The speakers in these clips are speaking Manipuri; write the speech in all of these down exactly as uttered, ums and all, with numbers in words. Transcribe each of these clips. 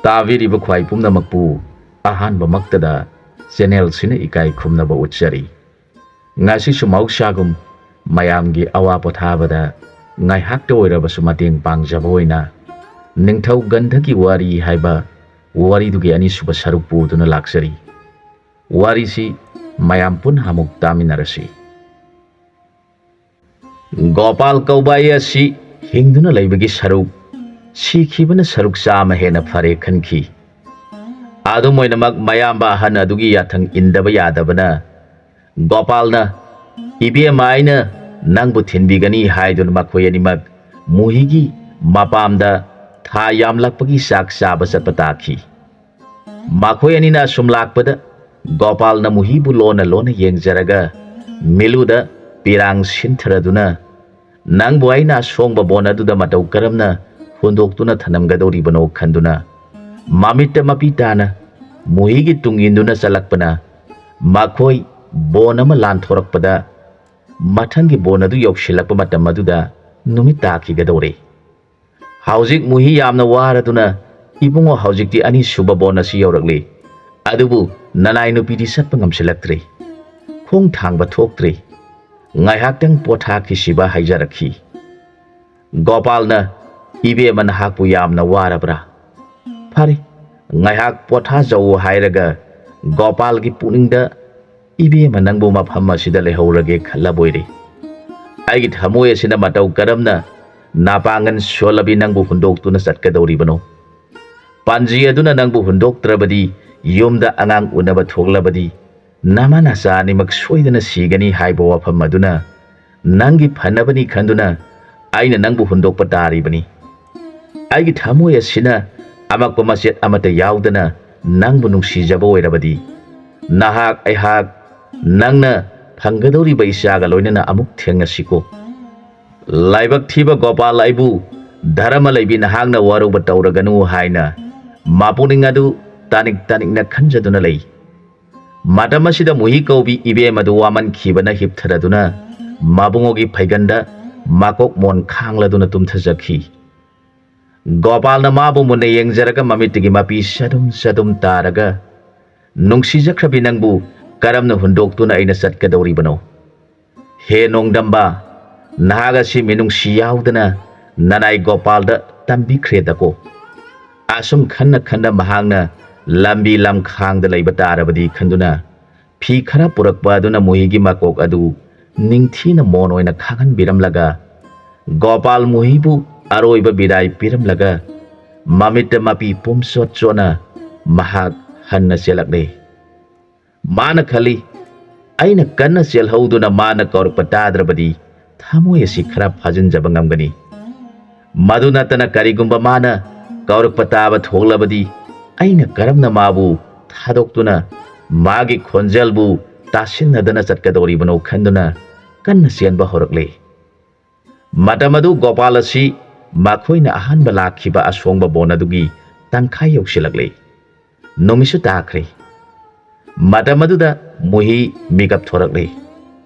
ꯇꯥꯕꯤꯔꯤꯕ ꯈ꯭ꯋꯥꯏ ꯄꯨꯝꯅꯃꯛꯄꯨ ꯑꯍꯥꯟꯕꯃꯛꯇꯗ ꯆꯦꯅꯦꯜꯁꯤꯅ ꯏꯀꯥꯏ ꯈꯨꯝꯅꯕ ꯎꯠꯆꯔꯤ꯫ ꯉꯁꯤꯁꯨ ꯃꯍꯧꯁꯥꯒꯨꯝ ꯃꯌꯥꯝꯒꯤ ꯑꯋꯥ ꯄꯣꯊꯥꯕꯗ ꯉꯥꯏꯍꯥꯛꯇ ꯑꯣꯏꯔꯕꯁꯨ ꯃꯇꯦꯡ ꯄꯥꯡꯖꯕ ꯑꯣꯏꯅ ꯅꯤꯡꯊꯧ ꯒꯟꯙꯒꯤ ꯋꯥꯔꯤ ꯍꯥꯏꯕ ꯋꯥꯔꯤꯗꯨꯒꯤ ꯑꯅꯤꯁꯨꯕ ꯁꯔꯨꯛ ꯄꯨꯗꯨꯅ ꯂꯥꯛꯆꯔꯤ꯫ ꯋꯥꯔꯤꯁꯤ ꯃꯌꯥꯝ ꯄꯨꯟꯅ ꯑꯃꯨꯛ ꯇꯥꯃꯤꯟꯅꯔꯁꯤ꯫ ꯒꯣꯄꯥꯜ ꯀꯧꯕꯥꯏ ꯑꯁꯤ ꯍꯤꯡꯗꯨꯅ ꯂꯩꯕꯒꯤ ꯁꯔꯨꯛ, ꯁꯤꯈꯤꯕꯅ ꯁꯔꯨꯛ ꯆꯥꯝꯃ ꯍꯦꯟꯅ ꯐꯔꯦ ꯈꯟꯈꯤ꯫ ꯑꯗꯨꯝ ꯑꯣꯏꯅꯃꯛ, ꯃꯌꯥꯝꯕ ꯑꯍꯟ ꯑꯗꯨꯒꯤ ꯌꯥꯊꯪ ꯏꯟꯗꯕ ꯌꯥꯗꯕꯅ, ꯒꯣꯄꯥꯜꯅ, "ꯏꯕꯦꯝꯃ, ꯑꯩꯅ ꯅꯪꯕꯨ ꯊꯤꯟꯕꯤꯒꯅꯤ" ꯍꯥꯏꯗꯨꯅ ꯃꯈꯣꯏ ꯑꯅꯤꯃꯛ ꯃꯨꯍꯤꯒꯤ ꯃꯄꯥꯝꯗ ꯊꯥ ꯌꯥꯝꯂꯛꯄꯒꯤ ꯆꯥꯛ ꯆꯥꯕ ꯆꯠꯄ ꯇꯥꯈꯤ꯫ ꯃꯈꯣꯏ ꯑꯅꯤꯅ ꯑꯁꯨꯝ ꯂꯥꯛꯄꯗ, ꯒꯣꯄꯥꯜꯅ ꯃꯨꯍꯤꯕꯨ ꯂꯣꯟꯅ ꯂꯣꯟꯅ ꯌꯦꯡꯖꯔꯒ, ꯃꯤꯂꯨꯗ ꯄꯤꯔꯥꯡ ꯁꯤꯟꯊꯔꯗꯨꯅ, "ꯅꯪꯕꯨ ꯑꯩꯅ ꯑꯁꯣꯡꯕ ꯕꯣꯟ ꯑꯗꯨꯗ ꯃꯇꯧ ꯀꯔꯝꯅ ꯍꯨꯟꯗꯣꯛꯇꯨꯅ ꯊꯅꯝꯒꯗꯧꯔꯤꯕꯅꯣ?" ꯈꯟꯗꯨꯅ, ꯃꯃꯤꯠꯇ ꯃꯄꯤ ꯇꯥꯅ ꯃꯨꯍꯤꯒꯤ ꯇꯨꯡ ꯏꯟꯗꯨꯅ ꯆꯠꯂꯛꯄꯅ, ꯃꯈꯣꯏ ꯕꯣꯟ ꯑꯃ ꯂꯥꯟꯊꯣꯔꯛꯄꯗ, ꯃꯊꯪꯒꯤ ꯕꯣꯟ ꯑꯗꯨ ꯌꯧꯁꯤꯜꯂꯛꯄ ꯃꯇꯝ ꯑꯗꯨꯗ ꯅꯨꯃꯤꯠ ꯇꯥꯈꯤꯒꯗꯧꯔꯦ꯫ ꯍꯧꯖꯤꯛ ꯃꯨꯍꯤ ꯌꯥꯝꯅ ꯋꯥꯔꯗꯨꯅ, "ꯏꯕꯨꯡꯉꯣ, ꯍꯧꯖꯤꯛꯇꯤ ꯑꯅꯤꯁꯨꯕ ꯕꯣꯟ ꯑꯁꯤ ꯌꯧꯔꯛꯂꯤ, ꯑꯗꯨꯕꯨ ꯅꯅꯥꯏ ꯅꯨꯄꯤꯗꯤ ꯆꯠꯄ ꯉꯝꯁꯤꯜꯂꯛꯇ꯭ꯔꯦ, ꯈꯣꯡ ꯊꯥꯡꯕ ꯊꯣꯛꯇ꯭ꯔꯦ, ꯉꯥꯏꯍꯥꯛꯇꯪ ꯄꯣꯊꯥꯈꯤꯁꯤꯕ" ꯍꯥꯏꯖꯔꯛꯈꯤ꯫ ꯒꯣꯄꯥꯜꯅ, "ꯏꯕꯦꯝꯃ, ꯅꯍꯥꯛꯄꯨ ꯌꯥꯝꯅ ꯋꯥꯔꯕ꯭ꯔꯥ? ꯐꯔꯦ, ꯉꯥꯏꯍꯥꯛ ꯄꯣꯊꯥꯖꯧ" ꯍꯥꯏꯔꯒ, ꯒꯣꯄꯥꯜꯒꯤ ꯄꯨꯛꯅꯤꯡꯗ, "ꯏꯕꯦꯝꯃ, ꯅꯪꯕꯨ ꯃꯐꯝ ꯑꯁꯤꯗ ꯂꯩꯍꯧꯔꯒꯦ ꯈꯜꯂꯕꯣꯏꯔꯦ꯫ ꯑꯩꯒꯤ ꯊꯃꯣꯏ ꯑꯁꯤꯅ ꯃꯇꯧ ꯀꯔꯝꯅ ꯅꯄꯥꯡꯒꯜ ꯁꯣꯜꯂꯕꯤ ꯅꯪꯕꯨ ꯍꯨꯟꯗꯣꯛꯇꯨꯅ ꯆꯠꯀꯗꯧꯔꯤꯕꯅꯣ? ꯄꯥꯟꯖꯤ ꯑꯗꯨꯅ ꯅꯪꯕꯨ ꯍꯨꯟꯗꯣꯛꯇ꯭ꯔꯕꯗꯤ, ꯌꯨꯝꯗ ꯑꯉꯥꯡ ꯎꯅꯕ ꯊꯣꯛꯂꯕꯗꯤ, ꯅꯃꯥ ꯅꯆꯥ ꯑꯅꯤꯃꯛ ꯁꯣꯏꯗꯅ ꯁꯤꯒꯅꯤ ꯍꯥꯏꯕ ꯋꯥꯐꯝ ꯑꯗꯨꯅ ꯅꯪꯒꯤ ꯐꯅꯕꯅꯤ ꯈꯟꯗꯨꯅ ꯑꯩꯅ ꯅꯪꯕꯨ ꯍꯨꯟꯗꯣꯛꯄ ꯇꯥꯔꯤꯕꯅꯤ꯫ ꯑꯩꯒꯤ ꯊꯃꯣꯏ ꯑꯁꯤꯅ ꯑꯃꯛꯄ ꯃꯆꯦꯠ ꯑꯃꯠꯇ ꯌꯥꯎꯗꯅ ꯅꯪꯕꯨ ꯅꯨꯡꯁꯤꯖꯕ ꯑꯣꯏꯔꯕꯗꯤ, ꯅꯍꯥꯛ ꯑꯩꯍꯥꯛ ꯅꯪꯅ ꯐꯪꯒꯗꯧꯔꯤꯕ ꯏꯆꯥꯒ ꯂꯣꯏꯅꯅ ꯑꯃꯨꯛ ꯊꯦꯡꯅꯁꯤꯀꯣ꯫ ꯂꯥꯏꯕꯛ ꯊꯤꯕ ꯒꯣꯄꯥꯜ, ꯑꯩꯕꯨ ꯙꯔꯃ ꯂꯩꯕꯤ ꯅꯍꯥꯛꯅ ꯋꯥꯔꯧꯕ ꯇꯧꯔꯒꯅꯨ" ꯍꯥꯏꯅ ꯃꯄꯨꯛꯅꯤꯡ ꯑꯗꯨ ꯇꯥꯅꯤꯡ ꯇꯥꯅꯤꯡꯅ ꯈꯟꯖꯗꯨꯅ ꯂꯩ꯫ ꯃꯇꯝ ꯑꯁꯤꯗ ꯃꯨꯍꯤ ꯀꯧꯕꯤ ꯏꯕꯦꯝ ꯑꯗꯨ ꯋꯥꯃꯟꯈꯤꯕꯅ ꯍꯤꯞꯊꯔꯗꯨꯅ ꯃꯕꯨꯡꯉꯣꯒꯤ ꯐꯩꯒꯟꯗ ꯃꯀꯣꯛ ꯃꯣꯟ ꯈꯥꯡꯂꯗꯨꯅ ꯇꯨꯝꯊꯖꯈꯤ꯫ ꯒꯣꯄꯥꯜꯅ ꯃꯥꯕꯨ ꯃꯨꯟꯅ ꯌꯦꯡꯖꯔꯒ ꯃꯃꯤꯠꯇꯒꯤ ꯃꯄꯤ ꯆꯗꯨꯝ ꯆꯗꯨꯝ ꯇꯥꯔꯒ, "ꯅꯨꯡꯁꯤꯖꯈ꯭ꯔꯕꯤ ꯅꯪꯕꯨ ꯀꯔꯝꯅ ꯍꯨꯟꯗꯣꯛꯇꯨꯅ ꯑꯩꯅ ꯆꯠꯀꯗꯧꯔꯤꯕꯅꯣ? ꯍꯦ ꯅꯣꯡꯗꯝꯕ, ꯅꯍꯥꯛ ꯑꯁꯤ ꯃꯤꯅꯨꯡꯁꯤ ꯌꯥꯎꯗꯅ ꯅꯅꯥꯏ ꯒꯣꯄꯥꯜꯗ ꯇꯝꯕꯤꯈ꯭ꯔꯦꯗꯀꯣ?" ꯑꯁꯨꯝ ꯈꯟꯅ ꯈꯟꯅ ꯃꯍꯥꯛꯅ ꯂꯝꯕꯤ ꯂꯝꯈꯥꯡꯗ ꯂꯩꯕ ꯇꯥꯔꯕꯗꯤ ꯈꯟꯗꯨꯅ, ꯐꯤ ꯈꯔ ꯄꯨꯔꯛꯄ ꯑꯗꯨꯅ ꯃꯨꯍꯤꯒꯤ ꯃꯀꯣꯛ ꯑꯗꯨ ꯅꯤꯡꯊꯤꯅ ꯃꯣꯟ ꯑꯣꯏꯅ ꯈꯥꯡꯍꯟꯕꯤꯔꯝꯂꯒ, ꯒꯣꯄꯥꯜ ꯃꯨꯍꯤꯕꯨ ꯑꯔꯣꯏꯕ ꯕꯤꯗꯥꯏ ꯄꯤꯔꯝꯂꯒ, ꯃꯃꯤꯠꯇ ꯃꯄꯤ ꯄꯨꯝꯆꯣꯠ ꯆꯣꯠꯅ ꯃꯍꯥꯛ ꯍꯟꯅ ꯆꯦꯜꯂꯛꯂꯦ꯫ ꯃꯥꯅ ꯈꯜꯂꯤ, "ꯑꯩꯅ ꯀꯟꯅ ꯆꯦꯜꯍꯧꯗꯨꯅ ꯃꯥꯅ ꯀꯧꯔꯛꯄ ꯇꯥꯗ꯭ꯔꯕꯗꯤ ꯊꯃꯣꯏ ꯑꯁꯤ ꯈꯔ ꯐꯥꯖꯤꯟꯖꯕ ꯉꯝꯒꯅꯤ꯫ ꯃꯗꯨ ꯅꯠꯇꯅ ꯀꯔꯤꯒꯨꯝꯕ ꯃꯥꯅ ꯀꯧꯔꯛꯄ ꯇꯥꯕ ꯊꯣꯛꯂꯕꯗꯤ ꯑꯩꯅ ꯀꯔꯝꯅ ꯃꯥꯕꯨ ꯊꯥꯗꯣꯛꯇꯨꯅ ꯃꯥꯒꯤ ꯈꯣꯟꯖꯦꯜꯕꯨ ꯇꯥꯁꯤꯟꯅꯗꯅ ꯆꯠꯀꯗꯧꯔꯤꯕꯅꯣ?" ꯈꯟꯗꯨꯅ ꯀꯟꯅ ꯆꯦꯟꯕ ꯍꯧꯔꯛꯂꯦ꯫ ꯃꯇꯝ ꯑꯗꯨ ꯒꯣꯄꯥꯜ ꯑꯁꯤ ꯃꯈꯣꯏꯅ ꯑꯍꯥꯟꯕ ꯂꯥꯛꯈꯤꯕ ꯑꯁꯣꯡꯕ ꯕꯣꯟ ꯑꯗꯨꯒꯤ ꯇꯪꯈꯥꯏ ꯌꯧꯁꯤꯜꯂꯛꯂꯦ꯫ ꯅꯨꯃꯤꯠꯁꯨ ꯇꯥꯈ꯭ꯔꯦ꯫ ꯃꯇꯝ ꯑꯗꯨꯗ ꯃꯨꯍꯤ ꯃꯤꯀꯞ ꯊꯣꯔꯛꯂꯦ꯫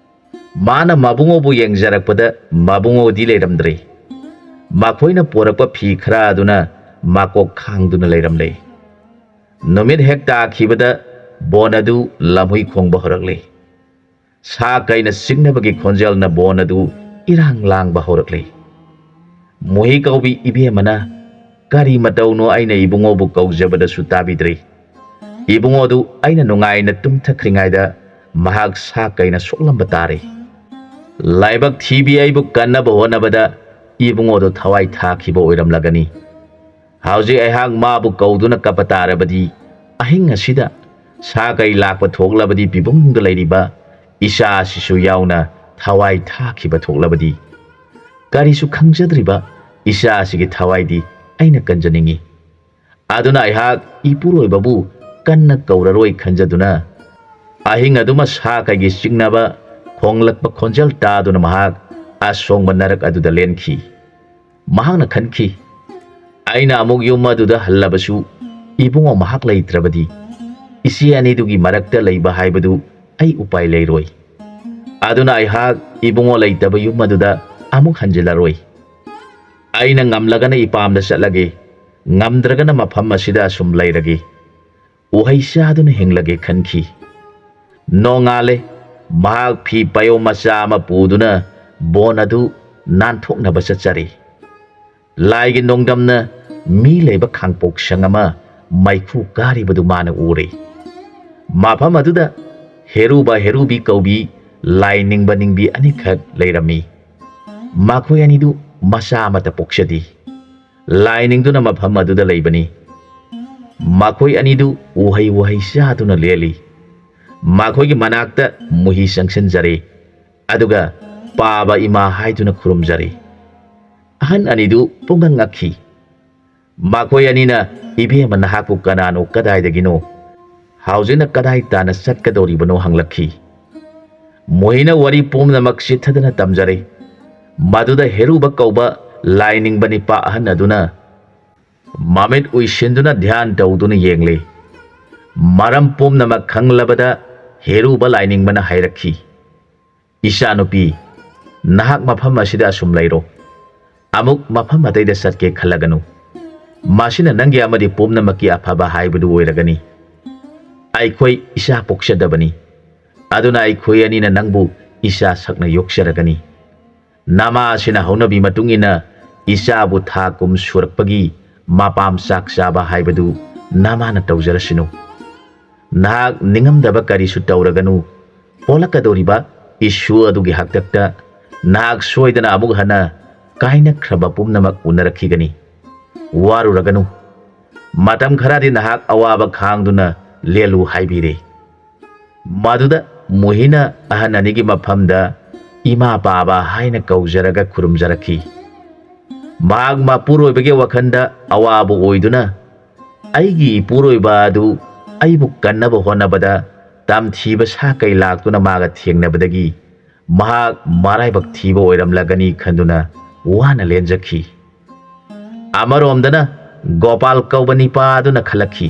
ꯃꯥꯅ ꯃꯕꯨꯡꯉꯣꯕꯨ ꯌꯦꯡꯖꯔꯛꯄꯗ ꯃꯕꯨꯡꯉꯣꯗꯤ ꯂꯩꯔꯝꯗ꯭ꯔꯦ꯫ ꯃꯈꯣꯏꯅ ꯄꯨꯔꯛꯄ ꯐꯤ ꯈꯔ ꯑꯗꯨꯅ ꯃꯀꯣꯛ ꯈꯥꯡꯗꯨꯅ ꯂꯩꯔꯝꯂꯦ꯫ ꯅꯨꯃꯤꯠ ꯍꯦꯛ ꯇꯥꯈꯤꯕꯗ ꯕꯣꯟ ꯑꯗꯨ ꯂꯝꯍꯨꯏ ꯈꯣꯡꯕ ꯍꯧꯔꯛꯂꯦ꯫ ꯁꯥ ꯀꯩꯅ ꯆꯤꯛꯅꯕꯒꯤ ꯈꯣꯟꯖꯦꯜꯅ ꯕꯣꯟ ꯑꯗꯨ ꯏꯔꯥꯡ ꯂꯥꯡꯕ ꯍꯧꯔꯛꯂꯦ꯫ ꯃꯨꯍꯤ ꯀꯧꯕꯤ ꯏꯕꯦꯝꯃꯅ, "ꯀꯔꯤ ꯃꯇꯧꯅꯣ ꯑꯩꯅ ꯏꯕꯨꯡꯉꯣꯕꯨ ꯀꯧꯖꯕꯗꯁꯨ ꯇꯥꯕꯤꯗ꯭ꯔꯤ? ꯏꯕꯨꯡꯉꯣꯗꯨ ꯑꯩꯅ ꯅꯨꯡꯉꯥꯏꯅ ꯇꯨꯝꯊꯈ꯭ꯔꯤꯉꯩꯗ ꯃꯍꯥꯛ ꯁꯥ ꯀꯩꯅ ꯁꯣꯛꯂꯝꯕ ꯇꯥꯔꯦ꯫ ꯂꯥꯏꯕꯛ ꯊꯤꯕꯤ ꯑꯩꯕꯨ ꯀꯟꯅꯕ ꯍꯣꯠꯅꯕꯗ ꯏꯕꯨꯡꯉꯣꯗꯨ ꯊꯋꯥꯏ ꯊꯥꯈꯤꯕ ꯑꯣꯏꯔꯝꯂꯒꯅꯤ꯫ ꯍꯧꯖꯤꯛ ꯑꯩꯍꯥꯛ ꯃꯥꯕꯨ ꯀꯧꯗꯨꯅ ꯀꯞꯄ ꯇꯥꯔꯕꯗꯤ ꯑꯍꯤꯡ ꯑꯁꯤꯗ ꯁꯥ ꯀꯩ ꯂꯥꯛꯄ ꯊꯣꯛꯂꯕꯗꯤ ꯄꯤꯕꯨꯡꯗ ꯂꯩꯔꯤꯕ ꯏꯆꯥ ꯑꯁꯤꯁꯨ ꯌꯥꯎꯅ ꯊꯋꯥꯏ ꯊꯥꯈꯤꯕ ꯊꯣꯛꯂꯕꯗꯤ ꯀꯔꯤꯁꯨ ꯈꯪꯖꯗ꯭ꯔꯤꯕ ꯏꯆꯥ ꯑꯁꯤꯒꯤ ꯊꯋꯥꯏꯗꯤ ꯑꯩꯅ ꯀꯟꯖꯅꯤꯡꯏ꯫ ꯑꯗꯨꯅ ꯑꯩꯍꯥꯛ ꯏꯄꯨꯔꯣꯏꯕꯕꯨ ꯀꯟꯅ ꯀꯧꯔꯔꯣꯏ ꯈꯟꯖꯗꯨꯅ ꯑꯍꯤꯡ ꯑꯗꯨꯃ ꯁꯥ ꯀꯩꯒꯤ ꯆꯤꯛꯅꯕ ꯈꯣꯡꯂꯛꯄ ꯈꯣꯟꯖꯦꯜ ꯇꯥꯗꯨꯅ ꯃꯍꯥꯛ ꯑꯁꯣꯡꯕ ꯅꯔꯛ ꯑꯗꯨꯗ ꯂꯦꯟꯈꯤ꯫ ꯃꯍꯥꯛꯅ ꯈꯟꯈꯤ, "ꯑꯩꯅ ꯑꯃꯨꯛ ꯌꯨꯝ ꯑꯗꯨꯗ ꯍꯜꯂꯕꯁꯨ ꯏꯕꯨꯡꯉꯣ ꯃꯍꯥꯛ ꯂꯩꯇ꯭ꯔꯕꯗꯤ ꯏꯆꯦ ꯑꯅꯤꯗꯨꯒꯤ ꯃꯔꯛꯇ ꯂꯩꯕ ꯍꯥꯏꯕꯗꯨ ꯑꯩ ꯎꯄꯥꯏ ꯂꯩꯔꯣꯏ꯫ ꯑꯗꯨꯅ ꯑꯩꯍꯥꯛ ꯏꯕꯨꯡꯉꯣ ꯂꯩꯇꯕ ꯌꯨꯝ ꯑꯗꯨꯗ ꯑꯃꯨꯛ ꯍꯟꯖꯤꯜꯂꯔꯣꯏ꯫ ꯑꯩꯅ ꯉꯝꯂꯒꯅ ꯏꯄꯥꯝꯗ ꯆꯠꯂꯒꯦ, ꯉꯝꯗ꯭ꯔꯒꯅ ꯃꯐꯝ ꯑꯁꯤꯗ ꯑꯁꯨꯝ ꯂꯩꯔꯒꯦ, ꯎꯍꯩ ꯆꯥꯗꯨꯅ ꯍꯤꯡꯂꯒꯦ ꯈꯟꯈꯤ꯫ ꯅꯣꯡꯉꯥꯜꯂꯦ꯫ ꯃꯍꯥꯛ ꯐꯤ ꯄꯥꯌꯣꯝ ꯃꯆꯥ ꯑꯃ ꯄꯨꯗꯨꯅ ꯕꯣꯟ ꯑꯗꯨ ꯅꯥꯟꯊꯣꯛꯅꯕ ꯆꯠꯆꯔꯤ꯫ ꯂꯥꯏꯒꯤ ꯅꯣꯡꯗꯝꯅ ꯃꯤ ꯂꯩꯕ ꯈꯥꯡꯄꯣꯛꯁꯪ ꯑꯃ ꯃꯩꯈꯨ ꯀꯥꯔꯤꯕꯗꯨ ꯃꯥꯅ ꯎꯔꯦ꯫ ꯃꯐꯝ ꯑꯗꯨꯗ ꯍꯦꯔꯨꯕ ꯍꯦꯔꯨꯕꯤ ꯀꯧꯕꯤ ꯂꯥꯏ ꯅꯤꯡꯕ ꯅꯤꯡꯕꯤ ꯑꯅꯤꯈꯛ ꯂꯩꯔꯝꯃꯤ꯫ ꯃꯈꯣꯏ ꯑꯅꯤꯗꯨ ꯃꯆꯥ ꯑꯃꯠꯇ ꯄꯣꯛꯆꯗꯦ꯫ ꯂꯥꯏ ꯅꯤꯡꯗꯨꯅ ꯃꯐꯝ ꯑꯗꯨꯗ ꯂꯩꯕꯅꯤ꯫ ꯃꯈꯣꯏ ꯑꯅꯤꯗꯨ ꯎꯍꯩ ꯋꯥꯍꯩ ꯆꯥꯗꯨꯅ ꯂꯦꯜꯂꯤ꯫ ꯃꯈꯣꯏꯒꯤ ꯃꯅꯥꯛꯇ ꯃꯨꯍꯤ ꯆꯪꯁꯤꯟꯖꯔꯦ꯫ ꯑꯗꯨꯒ ꯄꯥꯕ ꯏꯃꯥ ꯍꯥꯏꯗꯨꯅ ꯈꯨꯔꯨꯝꯖꯔꯦ꯫ ꯑꯍꯟ ꯑꯅꯤꯗꯨ ꯄꯨꯡꯉꯛ ꯉꯛꯈꯤ꯫ ꯃꯈꯣꯏ ꯑꯅꯤꯅ, "ꯏꯕꯦꯝꯃ, ꯅꯍꯥꯛꯄꯨ ꯀꯅꯥꯅꯣ, ꯀꯗꯥꯏꯗꯒꯤꯅꯣ? ꯍꯧꯖꯤꯛꯅ ꯀꯗꯥꯏ ꯇꯥꯟꯅ ꯆꯠꯀꯗꯧꯔꯤꯕꯅꯣ?" ꯍꯪꯂꯛꯈꯤ꯫ ꯃꯣꯍꯤꯅ ꯋꯥꯔꯤ ꯄꯨꯝꯅꯃꯛ ꯆꯤꯠꯊꯗꯅ ꯇꯝꯖꯔꯦ꯫ ꯃꯗꯨꯗ ꯍꯦꯔꯨꯕ ꯀꯧꯕ ꯂꯥꯏꯅꯤꯡꯕ ꯅꯤꯄꯥ ꯑꯍꯟ ꯑꯗꯨꯅ ꯃꯃꯤꯠ ꯎꯏꯁꯤꯟꯗꯨꯅ ꯙ꯭ꯌꯥꯟ ꯇꯧꯗꯨꯅ ꯌꯦꯡꯂꯦ꯫ ꯃꯔꯝ ꯄꯨꯝꯅꯃꯛ ꯈꯪꯂꯕꯗ ꯍꯦꯔꯨꯕ ꯂꯥꯏꯅꯤꯡꯕꯅ ꯍꯥꯏꯔꯛꯈꯤ, "ꯏꯆꯥꯅꯨꯄꯤ, ꯅꯍꯥꯛ ꯃꯐꯝ ꯑꯁꯤꯗ ꯑꯁꯨꯝ ꯂꯩꯔꯣ꯫ ꯑꯃꯨꯛ ꯃꯐꯝ ꯑꯇꯩꯗ ꯆꯠꯀꯦ ꯈꯜꯂꯒꯅꯨ꯫ ꯃꯁꯤꯅ ꯅꯪꯒꯤ ꯑꯃꯗꯤ ꯄꯨꯝꯅꯃꯛꯀꯤ ꯑꯐꯕ ꯍꯥꯏꯕꯗꯨ ꯑꯣꯏꯔꯒꯅꯤ꯫ ꯑꯩꯈꯣꯏ ꯏꯆꯥ ꯄꯣꯛꯆꯗꯕꯅꯤ꯫ ꯑꯗꯨꯅ ꯑꯩꯈꯣꯏ ꯑꯅꯤꯅ ꯅꯪꯕꯨ ꯏꯆꯥ ꯁꯛꯅ ꯌꯣꯛꯆꯔꯒꯅꯤ꯫ ꯅꯃꯥ ꯑꯁꯤꯅ ꯍꯧꯅꯕꯤ ꯃꯇꯨꯡ ꯏꯟꯅ ꯏꯆꯥꯕꯨ ꯊꯥ ꯀꯨꯝ ꯁꯨꯔꯛꯄꯒꯤ ꯃꯄꯥꯝ ꯆꯥꯛ ꯆꯥꯕ ꯍꯥꯏꯕꯗꯨ ꯅꯃꯥꯅ ꯇꯧꯖꯔꯁꯅꯨ꯫ ꯅꯍꯥꯛ ꯅꯤꯡꯉꯝꯗꯕ ꯀꯔꯤꯁꯨ ꯇꯧꯔꯒꯅꯨ꯫ ꯄꯣꯛꯂꯛꯀꯗꯧꯔꯤꯕ ꯏꯁꯨ ꯑꯗꯨꯒꯤ ꯍꯥꯛꯇꯛꯇ ꯅꯍꯥꯛ ꯁꯣꯏꯗꯅ ꯑꯃꯨꯛ ꯍꯟꯅ ꯀꯥꯏꯅꯈ꯭ꯔꯕ ꯄꯨꯝꯅꯃꯛ ꯎꯅꯔꯛꯈꯤꯒꯅꯤ꯫ ꯋꯥꯔꯨꯔꯒꯅꯨ꯫ ꯃꯇꯝ ꯈꯔꯗꯤ ꯅꯍꯥꯛ ꯑꯋꯥꯕ ꯈꯥꯡꯗꯨꯅ ꯂꯦꯜꯂꯨ" ꯍꯥꯏꯕꯤꯔꯦ꯫ ꯃꯗꯨꯗ ꯃꯨꯍꯤꯅ ꯑꯍꯟ ꯑꯅꯤꯒꯤ ꯃꯐꯝꯗ "ꯏꯃꯥ ꯄꯥꯕ" ꯍꯥꯏꯅ ꯀꯧꯖꯔꯒ ꯈꯨꯔꯨꯝꯖꯔꯛꯈꯤ꯫ ꯃꯍꯥꯛ ꯃꯄꯨꯔꯣꯏꯕꯒꯤ ꯋꯥꯈꯜꯗ ꯑꯋꯥꯕ ꯑꯣꯏꯗꯨꯅ, "ꯑꯩꯒꯤ ꯏꯄꯨꯔꯣꯏꯕ ꯑꯗꯨ ꯑꯩꯕꯨ ꯀꯟꯅꯕ ꯍꯣꯠꯅꯕꯗ ꯇꯝꯊꯤꯕ ꯁꯥ ꯀꯩ ꯂꯥꯛꯇꯨꯅ ꯃꯥꯒ ꯊꯦꯡꯅꯕꯗꯒꯤ ꯃꯍꯥꯛ ꯃꯔꯥꯏꯕꯛ ꯊꯤꯕ ꯑꯣꯏꯔꯝꯂꯒꯅꯤ" ꯈꯟꯗꯨꯅ ꯋꯥꯅ ꯂꯦꯟꯖꯈꯤ꯫ ꯑꯃꯔꯣꯝꯗꯅ ꯒꯣꯄꯥꯜ ꯀꯧꯕ ꯅꯤꯄꯥ ꯑꯗꯨꯅ ꯈꯜꯂꯛꯈꯤ,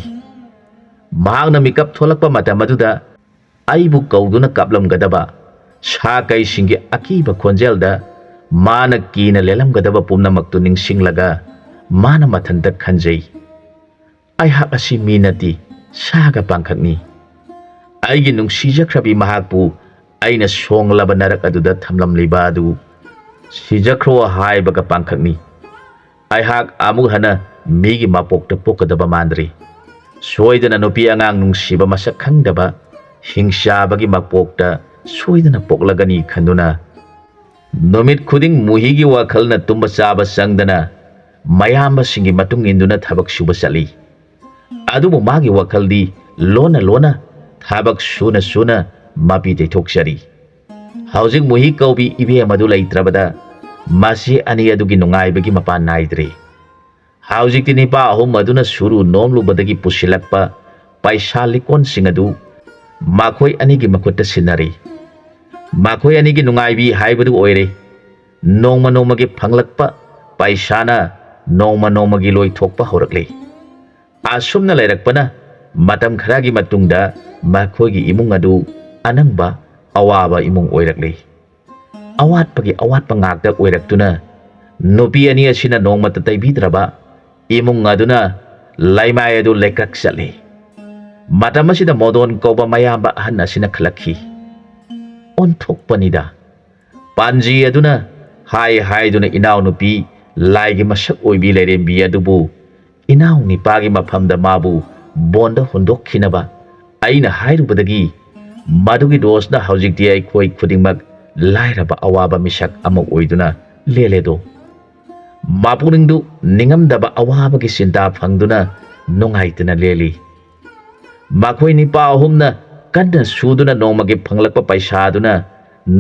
ꯃꯍꯥꯛꯅ ꯃꯤꯀꯞ ꯊꯣꯛꯂꯛꯄ ꯃꯇꯝ ꯑꯗꯨꯗ ꯑꯩꯕꯨ ꯀꯧꯗꯨꯅ ꯀꯞꯂꯝꯒꯗꯕ ꯁꯥ ꯀꯩꯁꯤꯡꯒꯤ ꯑꯀꯤꯕ ꯈꯣꯟꯖꯦꯜꯗ ꯃꯥꯅ ꯀꯤꯅ ꯂꯦꯜꯂꯝꯒꯗꯕ ꯄꯨꯝꯅꯃꯛꯇꯨ ꯅꯤꯡꯁꯤꯡꯂꯒ ꯃꯥꯅ ꯃꯊꯟꯇ ꯈꯟꯖꯩ, "ꯑꯩꯍꯥꯛ ꯑꯁꯤ ꯃꯤ ꯅꯠꯇꯦ, ꯁꯥꯒ ꯄꯥꯡꯈꯛꯅꯤ꯫ ꯑꯩꯒꯤ ꯅꯨꯡꯁꯤꯖꯈ꯭ꯔꯕꯤ ꯃꯍꯥꯛꯄꯨ ꯑꯩꯅ ꯁꯣꯡꯂꯕ ꯅꯔꯛ ꯑꯗꯨꯗ ꯊꯝꯂꯝꯂꯤꯕ ꯑꯗꯨ ꯁꯤꯖꯈ꯭ꯔꯣ ꯍꯥꯏꯕꯒ ꯄꯥꯡꯈꯛꯅꯤ꯫ ꯑꯩꯍꯥꯛ ꯑꯃꯨꯛ ꯍꯟꯅ ꯃꯤꯒꯤ ꯃꯄꯣꯛꯇ ꯄꯣꯛꯀꯗꯕ ꯃꯥꯟꯗ꯭ꯔꯤ꯫ ꯁꯣꯏꯗꯅ ꯅꯨꯄꯤ ꯑꯉꯥꯡ ꯅꯨꯡꯁꯤꯕ ꯃꯁꯛ ꯈꯪꯗꯕ ꯍꯤꯡꯆꯥꯕꯒꯤ ꯃꯄꯣꯛꯇ ꯁꯣꯏꯗꯅ ꯄꯣꯛꯂꯒꯅꯤ" ꯈꯟꯗꯨꯅ ꯅꯨꯃꯤꯠ ꯈꯨꯗꯤꯡ ꯃꯨꯍꯤꯒꯤ ꯋꯥꯈꯜꯅ ꯇꯨꯝꯕ ꯆꯥꯕ ꯆꯪꯗꯅ ꯃꯌꯥꯝꯕꯁꯤꯡꯒꯤ ꯃꯇꯨꯡ ꯏꯟꯗꯨꯅ ꯊꯕꯛ ꯁꯨꯕ ꯆꯠꯂꯤ꯫ ꯑꯗꯨꯕꯨ ꯃꯥꯒꯤ ꯋꯥꯈꯜꯗꯤ ꯂꯣꯟꯅ ꯂꯣꯟꯅ ꯊꯕꯛ ꯁꯨꯅ ꯁꯨꯅ ꯃꯄꯤ ꯇꯩꯊꯣꯛꯆꯔꯤ꯫ ꯍꯧꯖꯤꯛ ꯃꯨꯍꯤ ꯀꯧꯕꯤ ꯏꯕꯦꯝ ꯑꯗꯨ ꯂꯩꯇ꯭ꯔꯕꯗ ꯃꯆꯦ ꯑꯅꯤ ꯑꯗꯨꯒꯤ ꯅꯨꯡꯉꯥꯏꯕꯒꯤ ꯃꯄꯥꯟ ꯅꯥꯏꯗ꯭ꯔꯦ꯫ ꯍꯧꯖꯤꯛꯇꯤ ꯅꯤꯄꯥ ꯑꯍꯨꯝ ꯑꯗꯨꯅ ꯁꯨꯔꯨ ꯅꯣꯝꯂꯨꯕꯗꯒꯤ ꯄꯨꯁꯤꯜꯂꯛꯄ ꯄꯩꯁꯥ ꯂꯤꯀꯣꯟꯁꯤꯡ ꯑꯗꯨ ꯃꯈꯣꯏ ꯑꯅꯤꯒꯤ ꯃꯈꯨꯠꯇ ꯁꯤꯟꯅꯔꯤ꯫ ꯃꯈꯣꯏ ꯑꯅꯤꯒꯤ ꯅꯨꯡꯉꯥꯏꯕꯤ ꯍꯥꯏꯕꯗꯨ ꯑꯣꯏꯔꯦ꯫ ꯅꯣꯡꯃ ꯅꯣꯡꯃꯒꯤ ꯐꯪꯂꯛꯄ ꯄꯩꯁꯥꯅ ꯅꯣꯡꯃ ꯅꯣꯡꯃꯒꯤ ꯂꯣꯏꯊꯣꯛꯄ ꯍꯧꯔꯛꯂꯤ꯫ ꯑꯁꯨꯝꯅ ꯂꯩꯔꯛꯄꯅ ꯃꯇꯝ ꯈꯔꯒꯤ ꯃꯇꯨꯡꯗ ꯃꯈꯣꯏꯒꯤ ꯏꯃꯨꯡ ꯑꯗꯨ ꯑꯅꯪꯕ ꯑꯋꯥꯕ ꯏꯃꯨꯡ ꯑꯣꯏꯔꯛꯂꯤ꯫ ꯑꯋꯥꯠꯄꯒꯤ ꯑꯋꯥꯠꯄ ꯉꯥꯛꯇ ꯑꯣꯏꯔꯛꯇꯨꯅ ꯅꯨꯄꯤ ꯑꯅꯤ ꯑꯁꯤꯅ ꯅꯣꯡꯃꯇ ꯇꯩꯕꯤꯗ꯭ꯔꯕ ꯏꯃꯨꯡ ꯑꯗꯨꯅ ꯂꯩꯃꯥꯏ ꯑꯗꯨ ꯂꯩꯀ꯭ꯔꯛ ꯆꯠꯂꯤ꯫ ꯃꯇꯝ ꯑꯁꯤꯗ ꯃꯣꯗꯣꯟ ꯀꯧꯕ ꯃꯌꯥꯝꯕ ꯑꯍꯟ ꯑꯁꯤꯅ ꯈꯜꯂꯛꯈꯤ, "ꯑꯣꯟꯊꯣꯛꯄꯅꯤꯗ꯫ ꯄꯥꯟꯖꯤ ꯑꯗꯨꯅ ꯍꯥꯏ ꯍꯥꯏꯗꯨꯅ ꯏꯅꯥꯎꯅꯨꯄꯤ ꯂꯥꯏꯒꯤ ꯃꯁꯛ ꯑꯣꯏꯕꯤ ꯂꯩꯔꯦꯝꯕꯤ ꯑꯗꯨꯕꯨ ꯏꯅꯥꯎ ꯅꯤꯄꯥꯒꯤ ꯃꯐꯝꯗ ꯃꯥꯕꯨ ꯕꯣꯟꯗ ꯍꯨꯟꯗꯣꯛꯈꯤꯅꯕ ꯑꯩꯅ ꯍꯥꯏꯔꯨꯕꯗꯒꯤ ꯃꯗꯨꯒꯤ ꯗꯣꯁꯅ ꯍꯧꯖꯤꯛꯇꯤ ꯑꯩꯈꯣꯏ ꯈꯨꯗꯤꯡꯃꯛ ꯂꯥꯏꯔꯕ ꯑꯋꯥꯕ ꯃꯤꯁꯛ ꯑꯃ ꯑꯣꯏꯗꯨꯅ ꯂꯦꯜꯂꯦꯗꯣ꯫" ꯃꯄꯨꯛꯅꯤꯡꯗꯨ ꯅꯤꯡꯉꯝꯗꯕ ꯑꯋꯥꯕꯒꯤ ꯆꯤꯟꯇꯥ ꯐꯪꯗꯨꯅ ꯅꯨꯡꯉꯥꯏꯇꯅ ꯂꯦꯜꯂꯤ꯫ ꯃꯈꯣꯏ ꯅꯤꯄꯥ ꯑꯍꯨꯝꯅ ꯀꯟꯅ ꯁꯨꯗꯨꯅ ꯅꯣꯡꯃꯒꯤ ꯐꯪꯂꯛꯄ ꯄꯩꯁꯥꯗꯨꯅ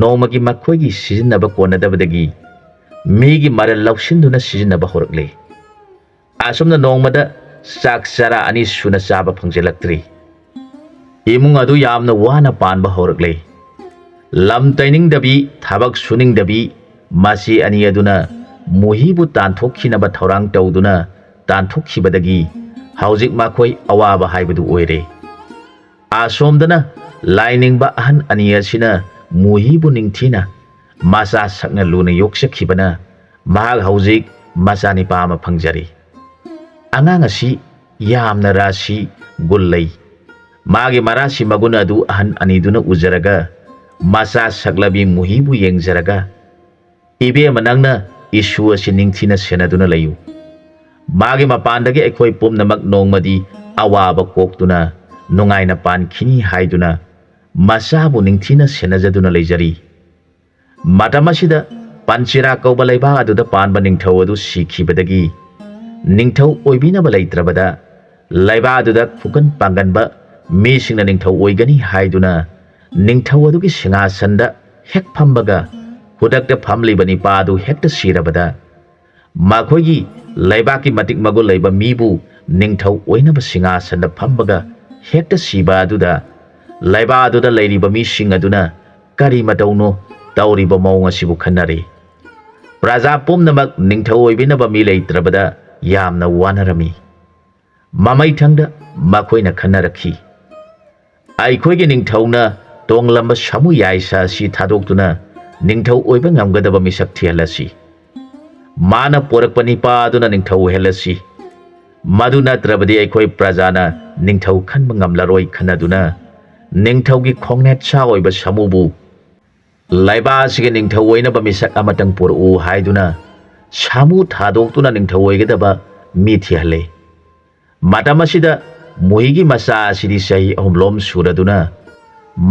ꯅꯣꯡꯃꯒꯤ ꯃꯈꯣꯏꯒꯤ ꯁꯤꯖꯤꯟꯅꯕ ꯀꯣꯟꯅꯗꯕꯗꯒꯤ ꯃꯤꯒꯤ ꯃꯔꯜ ꯂꯧꯁꯤꯟꯗꯨꯅ ꯁꯤꯖꯤꯟꯅꯕ ꯍꯧꯔꯛꯂꯤ꯫ ꯑꯁꯨꯝꯅ ꯅꯣꯡꯃꯗ ꯆꯥꯛ ꯆꯔꯥ ꯑꯅꯤ ꯁꯨꯅ ꯆꯥꯕ ꯐꯪꯖꯤꯜꯂꯛꯇ꯭ꯔꯤ꯫ ꯏꯃꯨꯡ ꯑꯗꯨ ꯌꯥꯝꯅ ꯋꯥꯅ ꯄꯥꯟꯕ ꯍꯧꯔꯛꯂꯦ꯫ ꯂꯝ ꯇꯩꯅꯤꯡꯗꯕꯤ, ꯊꯕꯛ ꯁꯨꯅꯤꯡꯗꯕꯤ ꯃꯆꯦ ꯑꯅꯤ ꯑꯗꯨꯅ ꯃꯨꯍꯤꯕꯨ ꯇꯥꯟꯊꯣꯛꯈꯤꯅꯕ ꯊꯧꯔꯥꯡ ꯇꯧꯗꯨꯅ ꯇꯥꯟꯊꯣꯛꯈꯤꯕꯗꯒꯤ ꯍꯧꯖꯤꯛ ꯃꯈꯣꯏ ꯑꯋꯥꯕ ꯍꯥꯏꯕꯗꯨ ꯑꯣꯏꯔꯦ꯫ ꯑꯁꯣꯝꯗꯅ ꯂꯥꯏꯅꯤꯡꯕ ꯑꯍꯟ ꯑꯅꯤ ꯑꯁꯤꯅ ꯃꯨꯍꯤꯕꯨ ꯅꯤꯡꯊꯤꯅ ꯃꯆꯥ ꯁꯛꯅ ꯂꯨꯅ ꯌꯣꯛꯆꯈꯤꯕꯅ ꯃꯍꯥꯛ ꯍꯧꯖꯤꯛ ꯃꯆꯥꯅꯤꯄꯥ ꯑꯃ ꯐꯪꯖꯔꯦ꯫ ꯑꯉꯥꯡ ꯑꯁꯤ ꯌꯥꯝꯅ ꯔꯥꯁꯤ ꯒꯨꯟ ꯂꯩ꯫ ꯃꯥꯒꯤ ꯃꯔꯥꯁꯤ ꯃꯒꯨꯟ ꯑꯗꯨ ꯑꯍꯟ ꯑꯅꯤꯗꯨꯅ ꯎꯖꯔꯒ, ꯃꯆꯥ ꯁꯛꯂꯕꯤ ꯃꯨꯍꯤꯕꯨ ꯌꯦꯡꯖꯔꯒ, "ꯏꯕꯦꯝꯃ, ꯅꯪꯅ ꯏꯁꯨ ꯑꯁꯤ ꯅꯤꯡꯊꯤꯅ ꯁꯦꯟꯅꯗꯨꯅ ꯂꯩꯌꯨ꯫ ꯃꯥꯒꯤ ꯃꯄꯥꯟꯗꯒꯤ ꯑꯩꯈꯣꯏ ꯄꯨꯝꯅꯃꯛ ꯅꯣꯡꯃꯗꯤ ꯑꯋꯥꯕ ꯀꯣꯛꯇꯨꯅ ꯅꯨꯡꯉꯥꯏꯅ ꯄꯥꯟꯈꯤꯅꯤ" ꯍꯥꯏꯗꯨꯅ ꯃꯆꯥꯕꯨ ꯅꯤꯡꯊꯤꯅ ꯁꯦꯟꯅꯖꯗꯨꯅ ꯂꯩꯖꯔꯤ꯫ ꯃꯇꯝ ꯑꯁꯤꯗ ꯄꯟꯆꯤꯔꯥ ꯀꯧꯕ ꯂꯩꯕꯥꯛ ꯑꯗꯨꯗ ꯄꯥꯟꯕ ꯅꯤꯡꯊꯧ ꯑꯗꯨ ꯁꯤꯈꯤꯕꯗꯒꯤ, ꯅꯤꯡꯊꯧ ꯑꯣꯏꯕꯤꯅꯕ ꯂꯩꯇ꯭ꯔꯕꯗ, ꯂꯩꯕꯥꯛ ꯑꯗꯨꯗ ꯈꯨꯀꯟ ꯄꯥꯡꯒꯟꯕ ꯃꯤꯁꯤꯡꯅ ꯅꯤꯡꯊꯧ ꯑꯣꯏꯒꯅꯤ ꯍꯥꯏꯗꯨꯅ ꯅꯤꯡꯊꯧ ꯑꯗꯨꯒꯤ ꯁꯤꯡꯍꯥꯁꯟꯗ ꯍꯦꯛ ꯐꯝꯕꯒ, ꯈꯨꯗꯛꯇ ꯐꯝꯂꯤꯕ ꯅꯤꯄꯥ ꯑꯗꯨ ꯍꯦꯛꯇ ꯁꯤꯔꯕꯗ, ꯃꯈꯣꯏꯒꯤ ꯂꯩꯕꯥꯛꯀꯤ ꯃꯇꯤꯛ ꯃꯒꯨꯟ ꯂꯩꯕ ꯃꯤꯕꯨ ꯅꯤꯡꯊꯧ ꯑꯣꯏꯅꯕ ꯁꯤꯡꯍꯥꯁꯟꯗ ꯐꯝꯕꯒ ꯍꯦꯛꯇ ꯁꯤꯕ ꯑꯗꯨꯗ, ꯂꯩꯕꯥꯛ ꯑꯗꯨꯗ ꯂꯩꯔꯤꯕ ꯃꯤꯁꯤꯡ ꯑꯗꯨꯅ ꯀꯔꯤ ꯃꯇꯧꯅꯣ ꯇꯧꯔꯤꯕ ꯃꯑꯣꯡ ꯑꯁꯤꯕꯨ ꯈꯟꯅꯔꯤ꯫ ꯄ꯭ꯔꯖꯥ ꯄꯨꯝꯅꯃꯛ ꯅꯤꯡꯊꯧ ꯑꯣꯏꯕꯤꯅꯕ ꯃꯤ ꯂꯩꯇ꯭ꯔꯕꯗ ꯌꯥꯝꯅ ꯋꯥꯅꯔꯝꯃꯤ꯫ ꯃꯃꯩꯊꯪꯗ ꯃꯈꯣꯏꯅ ꯈꯟꯅꯔꯛꯈꯤ, "ꯑꯩꯈꯣꯏꯒꯤ ꯅꯤꯡꯊꯧꯅ ꯇꯣꯡꯂꯝꯕ ꯁꯥꯃꯨ ꯌꯥꯏꯁꯥ ꯑꯁꯤ ꯊꯥꯗꯣꯛꯇꯨꯅ ꯅꯤꯡꯊꯧ ꯑꯣꯏꯕ ꯉꯝꯒꯗꯕ ꯃꯤꯁꯛ ꯊꯤꯍꯜꯂꯁꯤ꯫ ꯃꯥꯅ ꯄꯣꯔꯛꯄ ꯅꯤꯄꯥ ꯑꯗꯨꯅ ꯅꯤꯡꯊꯧ ꯑꯣꯏꯍꯜꯂꯁꯤ꯫ ꯃꯗꯨ ꯅꯠꯇ꯭ꯔꯕꯗꯤ ꯑꯩꯈꯣꯏ ꯄ꯭ꯔꯖꯥꯅ ꯅꯤꯡꯊꯧ ꯈꯟꯕ ꯉꯝꯂꯔꯣꯏ" ꯈꯟꯅꯗꯨꯅ ꯅꯤꯡꯊꯧꯒꯤ ꯈꯣꯡꯅꯦꯠ ꯁꯥ ꯑꯣꯏꯕ ꯁꯥꯃꯨꯕꯨ ꯂꯩꯕꯥꯛ ꯑꯁꯤꯒꯤ ꯅꯤꯡꯊꯧ ꯑꯣꯏꯅꯕ ꯃꯤꯁꯛ ꯑꯃꯇꯪ ꯄꯨꯔꯛꯎ ꯍꯥꯏꯗꯨꯅ ꯁꯥꯃꯨ ꯊꯥꯗꯣꯛꯇꯨꯅ ꯅꯤꯡꯊꯧ ꯑꯣꯏꯒꯗꯕ ꯃꯤ ꯊꯤꯍꯜꯂꯦ꯫ ꯃꯇꯝ ꯑꯁꯤꯗ ꯃꯨꯍꯤꯒꯤ ꯃꯆꯥ ꯑꯁꯤꯗꯤ ꯆꯍꯤ ꯑꯍꯨꯝꯂꯣꯝ ꯁꯨꯔꯗꯨꯅ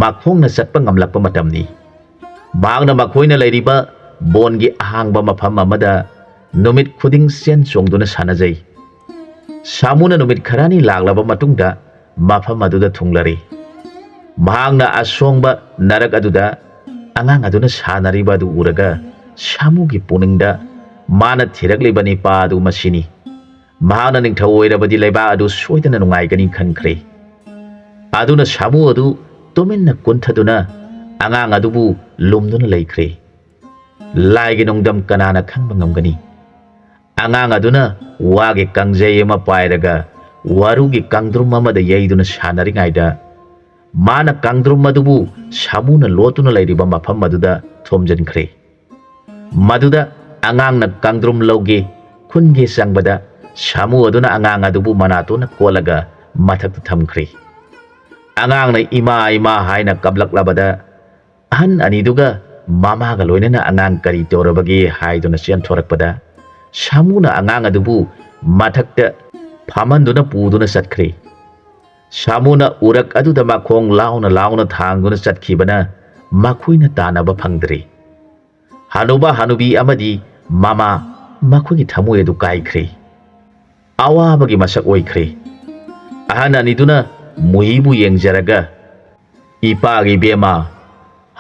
ꯃꯈꯣꯡꯅ ꯆꯠꯄ ꯉꯝꯂꯛꯄ ꯃꯇꯝꯅꯤ꯫ ꯃꯍꯥꯛꯅ ꯃꯈꯣꯏꯅ ꯂꯩꯔꯤꯕ ꯕꯣꯟꯒꯤ ꯑꯍꯥꯡꯕ ꯃꯐꯝ ꯑꯃꯗ ꯅꯨꯃꯤꯠ ꯈꯨꯗꯤꯡ ꯆꯦꯟ ꯆꯣꯡꯗꯨꯅ ꯁꯥꯟꯅꯖꯩ꯫ ꯁꯥꯃꯨꯅ ꯅꯨꯃꯤꯠ ꯈꯔꯅꯤ ꯂꯥꯛꯂꯕ ꯃꯇꯨꯡꯗ ꯃꯐꯝ ꯑꯗꯨꯗ ꯊꯨꯡꯂꯔꯦ꯫ ꯃꯍꯥꯛꯅ ꯑꯁꯣꯡꯕ ꯅꯔꯛ ꯑꯗꯨꯗ ꯑꯉꯥꯡ ꯑꯗꯨꯅ ꯁꯥꯟꯅꯔꯤꯕ ꯑꯗꯨ ꯎꯔꯒ ꯁꯥꯃꯨꯒꯤ ꯄꯨꯛꯅꯤꯡꯗ ꯃꯥꯅ ꯊꯤꯔꯛꯂꯤꯕ ꯅꯤꯄꯥ ꯑꯗꯨ ꯃꯁꯤꯅꯤ꯫ ꯃꯍꯥꯛꯅ ꯅꯤꯡꯊꯧ ꯑꯣꯏꯔꯕꯗꯤ ꯂꯩꯕꯥꯛ ꯑꯗꯨ ꯁꯣꯏꯗꯅ ꯅꯨꯡꯉꯥꯏꯒꯅꯤ ꯈꯟꯈ꯭ꯔꯦ꯫ ꯑꯗꯨꯅ ꯁꯥꯃꯨ ꯑꯗꯨ ꯇꯨꯃꯤꯟꯅ ꯀꯨꯟꯊꯗꯨꯅ ꯑꯉꯥꯡ ꯑꯗꯨꯕꯨ ꯂꯨꯝꯗꯨꯅ ꯂꯩꯈ꯭ꯔꯦ꯫ ꯂꯥꯏꯒꯤ ꯅꯣꯡꯗꯝ ꯀꯅꯥꯅ ꯈꯪꯕ ꯉꯝꯒꯅꯤ? ꯑꯉꯥꯡ ꯑꯗꯨꯅ ꯋꯥꯒꯤ ꯀꯥꯡꯖꯩ ꯑꯃ ꯄꯥꯏꯔꯒ ꯋꯥꯔꯨꯒꯤ ꯀꯥꯡꯗ꯭ꯔꯨꯝ ꯑꯃꯗ ꯌꯩꯗꯨꯅ ꯁꯥꯟꯅꯔꯤꯉꯩꯗ, ꯃꯥꯅ ꯀꯥꯡꯗ꯭ꯔꯨꯝ ꯑꯗꯨꯕꯨ ꯁꯥꯃꯨꯅ ꯂꯣꯠꯇꯨꯅ ꯂꯩꯔꯤꯕ ꯃꯐꯝ ꯑꯗꯨꯗ ꯊꯣꯝꯖꯤꯟꯈ꯭ꯔꯦ꯫ ꯃꯗꯨꯗ ꯑꯉꯥꯡꯅ ꯀꯥꯡꯗ꯭ꯔꯨꯝ ꯂꯧꯒꯦ, ꯈꯨꯟꯒꯦ ꯆꯪꯕꯗ ꯁꯥꯃꯨ ꯑꯗꯨꯅ ꯑꯉꯥꯡ ꯑꯗꯨꯕꯨ ꯃꯅꯥꯇꯣꯟꯅ ꯀꯣꯠꯂꯒ ꯃꯊꯛꯇ ꯊꯝꯈ꯭ꯔꯦ꯫ ꯑꯉꯥꯡꯅ "ꯏꯃꯥ, ꯏꯃꯥ" ꯍꯥꯏꯅ ꯀꯞꯂꯛꯂꯕꯗ ꯑꯍꯟ ꯑꯅꯤꯗꯨꯒ ꯃꯃꯥꯒ ꯂꯣꯏꯅꯅ ꯑꯉꯥꯡ ꯀꯔꯤ ꯇꯧꯔꯕꯒꯦ ꯍꯥꯏꯗꯨꯅ ꯆꯦꯟꯊꯣꯔꯛꯄꯗ ꯁꯥꯃꯨꯅ ꯑꯉꯥꯡ ꯑꯗꯨꯕꯨ ꯃꯊꯛꯇ ꯐꯝꯍꯟꯗꯨꯅ ꯄꯨꯗꯨꯅ ꯆꯠꯈ꯭ꯔꯦ꯫ ꯁꯥꯃꯨꯅ ꯎꯔꯛ ꯑꯗꯨꯗ ꯃꯈꯣꯡ ꯂꯥꯎꯅ ꯂꯥꯎꯅ ꯊꯥꯡꯗꯨꯅ ꯆꯠꯈꯤꯕꯅ ꯃꯈꯣꯏꯅ ꯇꯥꯟꯅꯕ ꯐꯪꯗ꯭ꯔꯦ꯫ ꯍꯅꯨꯕ ꯍꯅꯨꯕꯤ ꯑꯃꯗꯤ ꯃꯃꯥ ꯃꯈꯣꯏꯒꯤ ꯊꯃꯣꯏ ꯑꯗꯨ ꯀꯥꯏꯈ꯭ꯔꯦ꯫ ꯑꯋꯥꯕꯒꯤ ꯃꯁꯛ ꯑꯣꯏꯈ꯭ꯔꯦ꯫ ꯑꯍꯟ ꯑꯅꯤꯗꯨꯅ ꯃꯨꯍꯤꯕꯨ ꯌꯦꯡꯖꯔꯒ, "ꯏꯄꯥꯒꯤ ꯏꯕꯦꯝꯃ,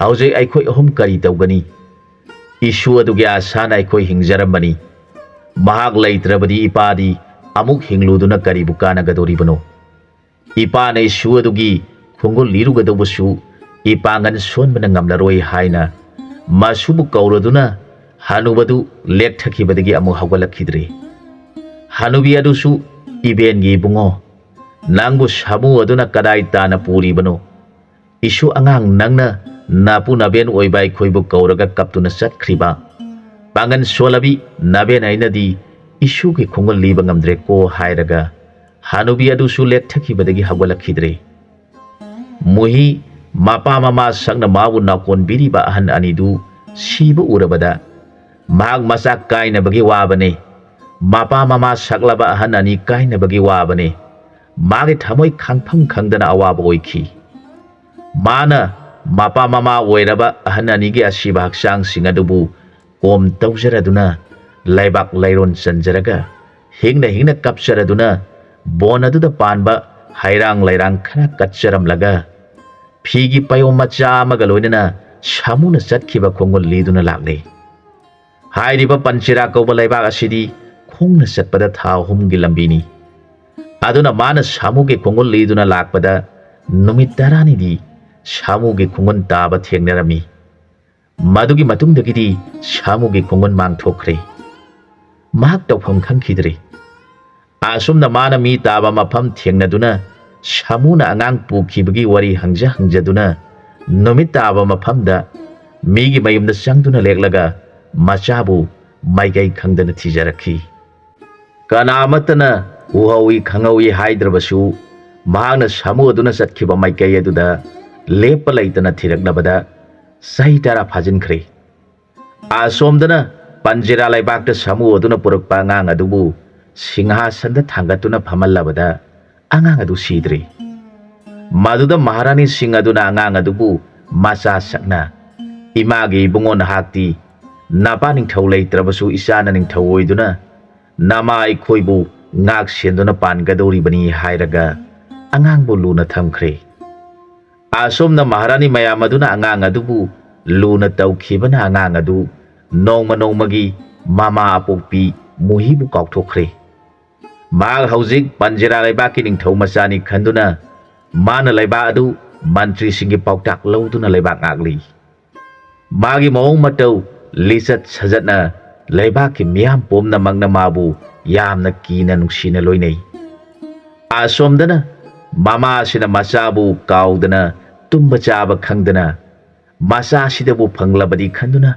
ꯍꯧꯖꯤꯛ ꯑꯩꯈꯣꯏ ꯑꯍꯨꯝ ꯀꯔꯤ ꯇꯧꯒꯅꯤ? ꯏꯁꯨ ꯑꯗꯨꯒꯤ ꯑꯁꯥꯅ ꯑꯩꯈꯣꯏ ꯍꯤꯡꯖꯔꯝꯕꯅꯤ꯫ ꯃꯍꯥꯛ ꯂꯩꯇ꯭ꯔꯕꯗꯤ ꯏꯄꯥꯗꯤ ꯑꯃꯨꯛ ꯍꯤꯡꯂꯨꯗꯨꯅ ꯀꯔꯤꯕꯨ ꯀꯥꯟꯅꯒꯗꯧꯔꯤꯕꯅꯣ? ꯏꯄꯥꯅ ꯏꯁꯨ ꯑꯗꯨꯒꯤ ꯈꯣꯡꯒꯨꯜ ꯂꯤꯔꯨꯒꯗꯧꯕꯁꯨ ꯏꯄꯥꯡꯒꯜ ꯁꯣꯟꯕꯅ ꯉꯝꯂꯔꯣꯏ" ꯍꯥꯏꯅ ꯃꯁꯨꯕꯨ ꯀꯧꯔꯗꯨꯅ ꯍꯅꯨꯕꯗꯨ ꯂꯦꯛꯊꯈꯤꯕꯗꯒꯤ ꯑꯃꯨꯛ ꯍꯧꯒꯠꯂꯛꯈꯤꯗ꯭ꯔꯦ꯫ ꯍꯅꯨꯕꯤ ꯑꯗꯨꯁꯨ, "ꯏꯕꯦꯟꯒꯤ ꯏꯕꯨꯡꯉꯣ, ꯅꯪꯕꯨ ꯁꯥꯃꯨ ꯑꯗꯨꯅ ꯀꯗꯥꯏ ꯇꯥꯅ ꯄꯨꯔꯤꯕꯅꯣ? ꯏꯁꯨ ꯑꯉꯥꯡ ꯅꯪꯅ ꯅꯄꯨ ꯅꯕꯦꯟ ꯑꯣꯏꯕ ꯑꯩꯈꯣꯏꯕꯨ ꯀꯧꯔꯒ ꯀꯞꯇꯨꯅ ꯆꯠꯈ꯭ꯔꯤꯕ ꯄꯥꯡꯒꯜ ꯁꯣꯜꯂꯕꯤ ꯅꯕꯦꯟ ꯑꯩꯅꯗꯤ ꯏꯁꯨꯒꯤ ꯈꯣꯡꯒꯨꯜ ꯂꯤꯕ ꯉꯝꯗ꯭ꯔꯦꯀꯣ" ꯍꯥꯏꯔꯒ ꯍꯅꯨꯕꯤ ꯑꯗꯨꯁꯨ ꯂꯦꯛꯊꯈꯤꯕꯗꯒꯤ ꯍꯧꯒꯠꯂꯛꯈꯤꯗ꯭ꯔꯦ꯫ ꯃꯨꯍꯤ, ꯃꯄꯥ ꯃꯃꯥ ꯁꯛꯅ ꯃꯥꯕꯨ ꯅꯥꯀꯣꯟꯕꯤꯔꯤꯕ ꯑꯍꯟ ꯑꯅꯤꯗꯨ ꯁꯤꯕ ꯎꯔꯕꯗ, ꯃꯍꯥꯛ ꯃꯆꯥ ꯀꯥꯏꯅꯕꯒꯤ ꯋꯥꯕꯅꯤ, ꯃꯄꯥ ꯃꯃꯥ ꯁꯛꯂꯕ ꯑꯍꯟ ꯑꯅꯤ ꯀꯥꯏꯅꯕꯒꯤ ꯋꯥꯕꯅꯤ, ꯃꯥꯒꯤ ꯊꯃꯣꯏ ꯈꯪꯐꯝ ꯈꯪꯗꯅ ꯑꯋꯥꯕ ꯑꯣꯏꯈꯤ꯫ ꯃꯥꯅ ꯃꯄꯥ ꯃꯃꯥ ꯑꯣꯏꯔꯕ ꯑꯍꯟ ꯑꯅꯤꯒꯤ ꯑꯁꯤꯕ ꯍꯛꯆꯥꯡꯁꯤꯡ ꯑꯗꯨꯕꯨ ꯀꯣꯝ ꯇꯧꯖꯔꯗꯨꯅ, ꯂꯩꯕꯥꯛ ꯂꯩꯔꯣꯟ ꯆꯟꯖꯔꯒ, ꯍꯤꯡꯅ ꯍꯤꯡꯅ ꯀꯞꯆꯔꯗꯨꯅ, ꯕꯣꯟ ꯑꯗꯨꯗ ꯄꯥꯟꯕ ꯍꯩꯔꯥꯡ ꯂꯩꯔꯥꯡ ꯈꯔ ꯀꯠꯆꯔꯝꯂꯒ, ꯐꯤꯒꯤ ꯄꯥꯌꯣꯝ ꯃꯆꯥ ꯑꯃꯒ ꯂꯣꯏꯅꯅ ꯁꯥꯃꯨꯅ ꯆꯠꯈꯤꯕ ꯈꯣꯡꯒꯨꯜ ꯂꯤꯗꯨꯅ ꯂꯥꯛꯂꯦ꯫ ꯍꯥꯏꯔꯤꯕ ꯄꯟꯆꯤꯔꯥ ꯀꯧꯕ ꯂꯩꯕꯥꯛ ꯑꯁꯤꯗꯤ ꯈꯣꯡꯅ ꯆꯠꯄꯗ ꯊꯥ ꯑꯍꯨꯝꯒꯤ ꯂꯝꯕꯤꯅꯤ꯫ ꯑꯗꯨꯅ ꯃꯥꯅ ꯁꯥꯃꯨꯒꯤ ꯈꯣꯡꯒꯨꯜ ꯂꯤꯗꯨꯅ ꯂꯥꯛꯄꯗ ꯅꯨꯃꯤꯠ ꯇꯔꯥꯅꯤꯗꯤ ꯁꯥꯃꯨꯒꯤ ꯈꯣꯡꯒꯨꯜ ꯇꯥꯕ ꯊꯦꯡꯅꯔꯝꯃꯤ꯫ ꯃꯗꯨꯒꯤ ꯃꯇꯨꯡꯗꯒꯤꯗꯤ ꯁꯥꯃꯨꯒꯤ ꯈꯣꯡꯒꯨꯜ ꯃꯥꯡꯊꯣꯛꯈ꯭ꯔꯦ꯫ ꯃꯍꯥꯛ ꯇꯧꯐꯝ ꯈꯪꯈꯤꯗ꯭ꯔꯦ꯫ ꯑꯁꯨꯝꯅ ꯃꯥꯅ ꯃꯤ ꯇꯥꯕ ꯃꯐꯝ ꯊꯦꯡꯅꯗꯨꯅ ꯁꯥꯃꯨꯅ ꯑꯉꯥꯡ ꯄꯨꯈꯤꯕꯒꯤ ꯋꯥꯔꯤ ꯍꯪꯖ ꯍꯪꯖꯗꯨꯅ ꯅꯨꯃꯤꯠ ꯇꯥꯕ ꯃꯐꯝꯗ ꯃꯤꯒꯤ ꯃꯌꯨꯝꯗ ꯆꯪꯗꯨꯅ ꯂꯦꯛꯂꯒ ꯃꯆꯥꯕꯨ ꯃꯥꯏꯀꯩ ꯈꯪꯗꯅ ꯊꯤꯖꯔꯛꯈꯤ꯫ ꯀꯅꯥ ꯑꯃꯠꯇꯅ ꯎꯍꯧꯏ ꯈꯪꯍꯧꯏ ꯍꯥꯏꯗ꯭ꯔꯕꯁꯨ, ꯃꯍꯥꯛꯅ ꯁꯥꯃꯨ ꯑꯗꯨꯅ ꯆꯠꯈꯤꯕ ꯃꯥꯏꯀꯩ ꯑꯗꯨꯗ ꯂꯦꯞꯄ ꯂꯩꯇꯅ ꯊꯤꯔꯛꯂꯕꯗ ꯆꯍꯤ ꯇꯔꯥ ꯐꯥꯖꯤꯟꯈ꯭ꯔꯦ꯫ ꯑꯁꯣꯝꯗꯅ ꯄꯟꯖꯤꯔꯥ ꯂꯩꯕꯥꯛꯇ ꯁꯥꯃꯨ ꯑꯗꯨꯅ ꯄꯨꯔꯛꯄ ꯑꯉꯥꯡ ꯑꯗꯨꯕꯨ ꯁꯤꯡꯍꯥꯁꯟꯗ ꯊꯥꯡꯒꯠꯇꯨꯅ ꯐꯝꯍꯜꯂꯕꯗ ꯑꯉꯥꯡ ꯑꯗꯨ ꯁꯤꯗ꯭ꯔꯤ꯫ ꯃꯗꯨꯗ ꯃꯍꯥꯔꯥꯅꯤꯁꯤꯡ ꯑꯗꯨꯅ ꯑꯉꯥꯡ ꯑꯗꯨꯕꯨ ꯃꯆꯥ ꯁꯛꯅ, "ꯏꯃꯥꯒꯤ ꯏꯕꯨꯡꯉꯣ, ꯅꯍꯥꯛꯇꯤ ꯅꯄꯥ ꯅꯤꯡꯊꯧ ꯂꯩꯇ꯭ꯔꯕꯁꯨ ꯏꯆꯥꯅ ꯅꯤꯡꯊꯧ ꯑꯣꯏꯗꯨꯅ ꯅꯃꯥ ꯑꯩꯈꯣꯏꯕꯨ ꯉꯥꯛ ꯁꯦꯟꯗꯨꯅ ꯄꯥꯟꯒꯗꯧꯔꯤꯕꯅꯤ" ꯍꯥꯏꯔꯒ ꯑꯉꯥꯡꯕꯨ ꯂꯨꯅ ꯊꯝꯈ꯭ꯔꯦ꯫ ꯑꯁꯣꯝꯅ ꯃꯍꯥꯔꯥꯅꯤ ꯃꯌꯥꯝ ꯑꯗꯨꯅ ꯑꯉꯥꯡ ꯑꯗꯨꯕꯨ ꯂꯨꯅ ꯇꯧꯈꯤꯕꯅ ꯑꯉꯥꯡ ꯑꯗꯨ ꯅꯣꯡꯃ ꯅꯣꯡꯃꯒꯤ ꯃꯃꯥ ꯑꯄꯣꯛꯄꯤ ꯃꯨꯍꯤꯕꯨ ꯀꯥꯎꯊꯣꯛꯈ꯭ꯔꯦ꯫ ꯃꯍꯥꯛ ꯍꯧꯖꯤꯛ ꯄꯟꯖꯤꯔꯥ ꯂꯩꯕꯥꯛꯀꯤ ꯅꯤꯡꯊꯧ ꯃꯆꯥꯅꯤ ꯈꯟꯗꯨꯅ ꯃꯥꯅ ꯂꯩꯕꯥꯛ ꯑꯗꯨ ꯃꯟꯇ꯭ꯔꯤꯁꯤꯡꯒꯤ ꯄꯥꯎꯇꯥꯛ ꯂꯧꯗꯨꯅ ꯂꯩꯕꯥꯛ ꯉꯥꯛꯂꯤ꯫ ꯃꯥꯒꯤ ꯃꯑꯣꯡ ꯃꯇꯧ, ꯂꯤꯆꯠ ꯁꯥꯖꯠꯅ ꯂꯩꯕꯥꯛꯀꯤ ꯃꯤꯌꯥꯝ ꯄꯨꯝꯅꯃꯛꯅ ꯃꯥꯕꯨ ꯌꯥꯝꯅ ꯀꯤꯅ ꯅꯨꯡꯁꯤꯅ ꯂꯣꯏꯅꯩ꯫ ꯑꯁꯣꯝꯗꯅ ꯃꯃꯥꯁꯤꯅ ꯃꯆꯥꯕꯨ ꯀꯥꯎꯗꯅ, ꯇꯨꯝꯕ ꯆꯥꯕ ꯈꯪꯗꯅ, ꯃꯆꯥꯁꯤꯗꯕꯨ ꯐꯪꯂꯕꯗꯤ ꯈꯟꯗꯨꯅ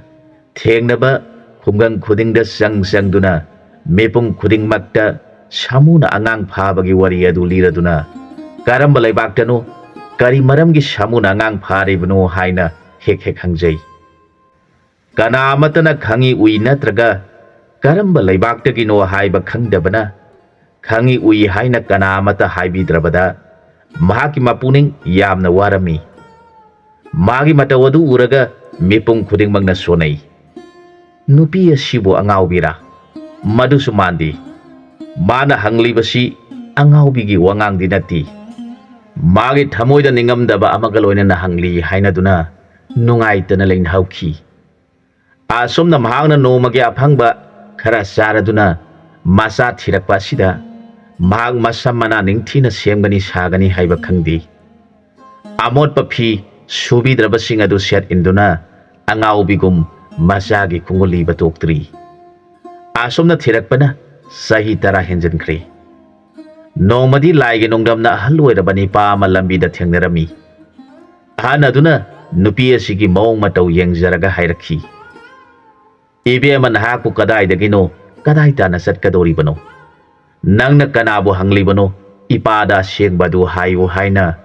ꯊꯦꯡꯅꯕ ꯈꯨꯡꯒꯪ ꯈꯨꯗꯤꯡꯗ ꯆꯪ ꯆꯪꯗꯨꯅ ꯃꯤꯄꯨꯝ ꯈꯨꯗꯤꯡꯃꯛꯇ ꯁꯥꯃꯨꯅ ꯑꯉꯥꯡ ꯐꯥꯕꯒꯤ ꯋꯥꯔꯤ ꯑꯗꯨ ꯂꯤꯔꯗꯨꯅ, "ꯀꯔꯝꯕ ꯂꯩꯕꯥꯛꯇꯅꯣ, ꯀꯔꯤ ꯃꯔꯝꯒꯤ ꯁꯥꯃꯨꯅ ꯑꯉꯥꯡ ꯐꯥꯔꯤꯕꯅꯣ?" ꯍꯥꯏꯅ ꯍꯦꯛ ꯍꯦꯛ ꯍꯪꯖꯩ꯫ ꯀꯅꯥ ꯑꯃꯠꯇꯅ ꯈꯪꯏ ꯎꯏ ꯅꯠꯇ꯭ꯔꯒ ꯀꯔꯝꯕ ꯂꯩꯕꯥꯛꯇꯒꯤꯅꯣ ꯍꯥꯏꯕ ꯈꯪꯗꯕꯅ, ꯈꯪꯏ ꯎꯏ ꯍꯥꯏꯅ ꯀꯅꯥ ꯑꯃꯠꯇ ꯍꯥꯏꯕꯤꯗ꯭ꯔꯕꯗ ꯃꯍꯥꯛꯀꯤ ꯃꯄꯨꯛꯅꯤꯡ ꯌꯥꯝꯅ ꯋꯥꯔꯝꯃꯤ꯫ ꯃꯥꯒꯤ ꯃꯇꯧ ꯑꯗꯨ ꯎꯔꯒ ꯃꯤꯄꯨꯝ ꯈꯨꯗꯤꯡꯃꯛꯅ ꯁꯣꯟꯅꯩ꯫ "ꯅꯨꯄꯤ ꯑꯁꯤꯕꯨ ꯑꯉꯥꯎꯕꯤꯔꯥ? ꯃꯗꯨꯁꯨ ꯃꯥꯟꯗꯦ꯫ ꯃꯥꯅ ꯍꯪꯂꯤꯕꯁꯤ ꯑꯉꯥꯎꯕꯤꯒꯤ ꯋꯥꯉꯥꯡꯗꯤ ꯅꯠꯇꯦ꯫ ꯃꯥꯒꯤ ꯊꯃꯣꯏꯗ ꯅꯤꯡꯉꯝꯗꯕ ꯑꯃꯒ ꯂꯣꯏꯅꯅ ꯍꯪꯂꯤ" ꯍꯥꯏꯅꯗꯨꯅ ꯅꯨꯡꯉꯥꯏꯇꯅ ꯂꯩꯅꯍꯧꯈꯤ꯫ ꯑꯁꯨꯝꯅ ꯃꯍꯥꯛꯅ ꯅꯣꯡꯃꯒꯤ ꯑꯐꯪꯕ ꯈꯔ ꯆꯥꯔꯗꯨꯅ ꯃꯆꯥ ꯊꯤꯔꯛꯄ ꯑꯁꯤꯗ ꯃꯍꯥꯛ ꯃꯁꯝ ꯃꯅꯥ ꯅꯤꯡꯊꯤꯅ ꯁꯦꯝꯒꯅꯤ ꯁꯥꯒꯅꯤ ꯍꯥꯏꯕ ꯈꯪꯗꯦ꯫ ꯑꯃꯣꯠꯄ ꯐꯤ ꯁꯨꯕꯤꯗ꯭ꯔꯕꯁꯤꯡ ꯑꯗꯨ ꯁꯦꯠ ꯏꯟꯗꯨꯅ ꯑꯉꯥꯎꯕꯤꯒꯨꯝ ꯃꯆꯥꯒꯤ ꯈꯣꯡꯒꯨꯜ ꯂꯤꯕ ꯇꯣꯛꯇ꯭ꯔꯤ꯫ ꯑꯁꯨꯝꯅ ꯊꯤꯔꯛꯄꯅ ꯆꯍꯤ ꯇꯔꯥ ꯍꯦꯟꯖꯤꯟꯈ꯭ꯔꯦ꯫ ꯅꯣꯡꯃꯗꯤ ꯂꯥꯏꯒꯤ ꯅꯣꯡꯗꯝꯅ ꯑꯍꯜ ꯑꯣꯏꯔꯕ ꯅꯤꯄꯥ ꯑꯃ ꯂꯝꯕꯤꯗ ꯊꯦꯡꯅꯔꯝꯃꯤ꯫ ꯑꯍꯟ ꯑꯗꯨꯅ ꯅꯨꯄꯤ ꯑꯁꯤꯒꯤ ꯃꯑꯣꯡ ꯃꯇꯧ ꯌꯦꯡꯖꯔꯒ ꯍꯥꯏꯔꯛꯈꯤ, "ꯏꯕꯦꯝꯃ, ꯅꯍꯥꯛꯄꯨ ꯀꯗꯥꯏꯗꯒꯤꯅꯣ? ꯀꯗꯥꯏ ꯇꯥꯟꯅ ꯆꯠꯀꯗꯧꯔꯤꯕꯅꯣ? ꯅꯪꯅ ꯀꯅꯥꯕꯨ ꯍꯪꯂꯤꯕꯅꯣ? ꯏꯄꯥꯗ ꯑꯁꯦꯡꯕ ꯑꯗꯨ ꯍꯥꯏꯌꯨ" ꯍꯥꯏꯅ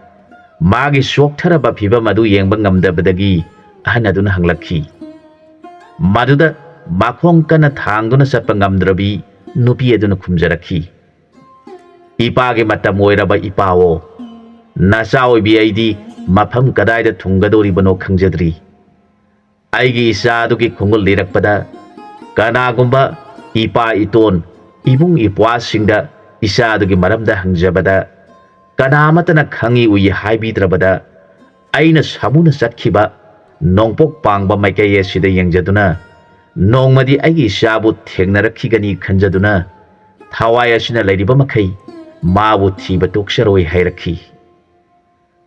ꯃꯥꯒꯤ ꯆꯣꯛꯊꯔꯕ ꯐꯤꯕꯝ ꯑꯗꯨ ꯌꯦꯡꯕ ꯉꯝꯗꯕꯗꯒꯤ ꯑꯍꯟ ꯑꯗꯨꯅ ꯍꯪꯂꯛꯈꯤ꯫ ꯃꯗꯨꯗ ꯃꯈꯣꯡ ꯀꯟꯅ ꯊꯥꯡꯗꯨꯅ ꯆꯠꯄ ꯉꯝꯗ꯭ꯔꯕꯤ ꯅꯨꯄꯤ ꯑꯗꯨꯅ ꯈꯨꯝꯖꯔꯛꯈꯤ, "ꯏꯄꯥꯒꯤ ꯃꯇꯝ ꯑꯣꯏꯔꯕ ꯏꯄꯥꯋꯣ, ꯅꯆꯥ ꯑꯣꯏꯕꯤ ꯑꯩꯗꯤ ꯃꯐꯝ ꯀꯗꯥꯏꯗ ꯊꯨꯡꯒꯗꯧꯔꯤꯕꯅꯣ ꯈꯪꯖꯗ꯭ꯔꯤ꯫ ꯑꯩꯒꯤ ꯏꯆꯥ ꯑꯗꯨꯒꯤ ꯈꯣꯡꯒꯨꯜ ꯂꯤꯔꯛꯄꯗ, ꯀꯅꯥꯒꯨꯝꯕ ꯏꯄꯥ ꯏꯇꯣꯟ, ꯏꯕꯨꯡ ꯏꯄ꯭ꯋꯥꯁꯤꯡꯗ ꯏꯆꯥ ꯑꯗꯨꯒꯤ ꯃꯔꯝꯗ ꯍꯪꯖꯕꯗ, ꯀꯅꯥ ꯑꯃꯠꯇꯅ ꯈꯪꯏ ꯎꯏ ꯍꯥꯏꯕꯤꯗ꯭ꯔꯕꯗ, ꯑꯩꯅ ꯁꯥꯃꯨꯅ ꯆꯠꯈꯤꯕ ꯅꯣꯡꯄꯣꯛ ꯄꯥꯡꯕ ꯃꯥꯏꯀꯩ ꯑꯁꯤꯗ ꯌꯦꯡꯖꯗꯨꯅ ꯅꯣꯡꯃꯗꯤ ꯑꯩꯒꯤ ꯏꯆꯥꯕꯨ ꯊꯦꯡꯅꯔꯛꯈꯤꯒꯅꯤ ꯈꯟꯖꯗꯨꯅ ꯊꯋꯥꯏ ꯑꯁꯤꯅ ꯂꯩꯔꯤꯕ ꯃꯈꯩ ꯃꯥꯕꯨ ꯊꯤꯕ ꯇꯣꯛꯆꯔꯣꯏ" ꯍꯥꯏꯔꯛꯈꯤ꯫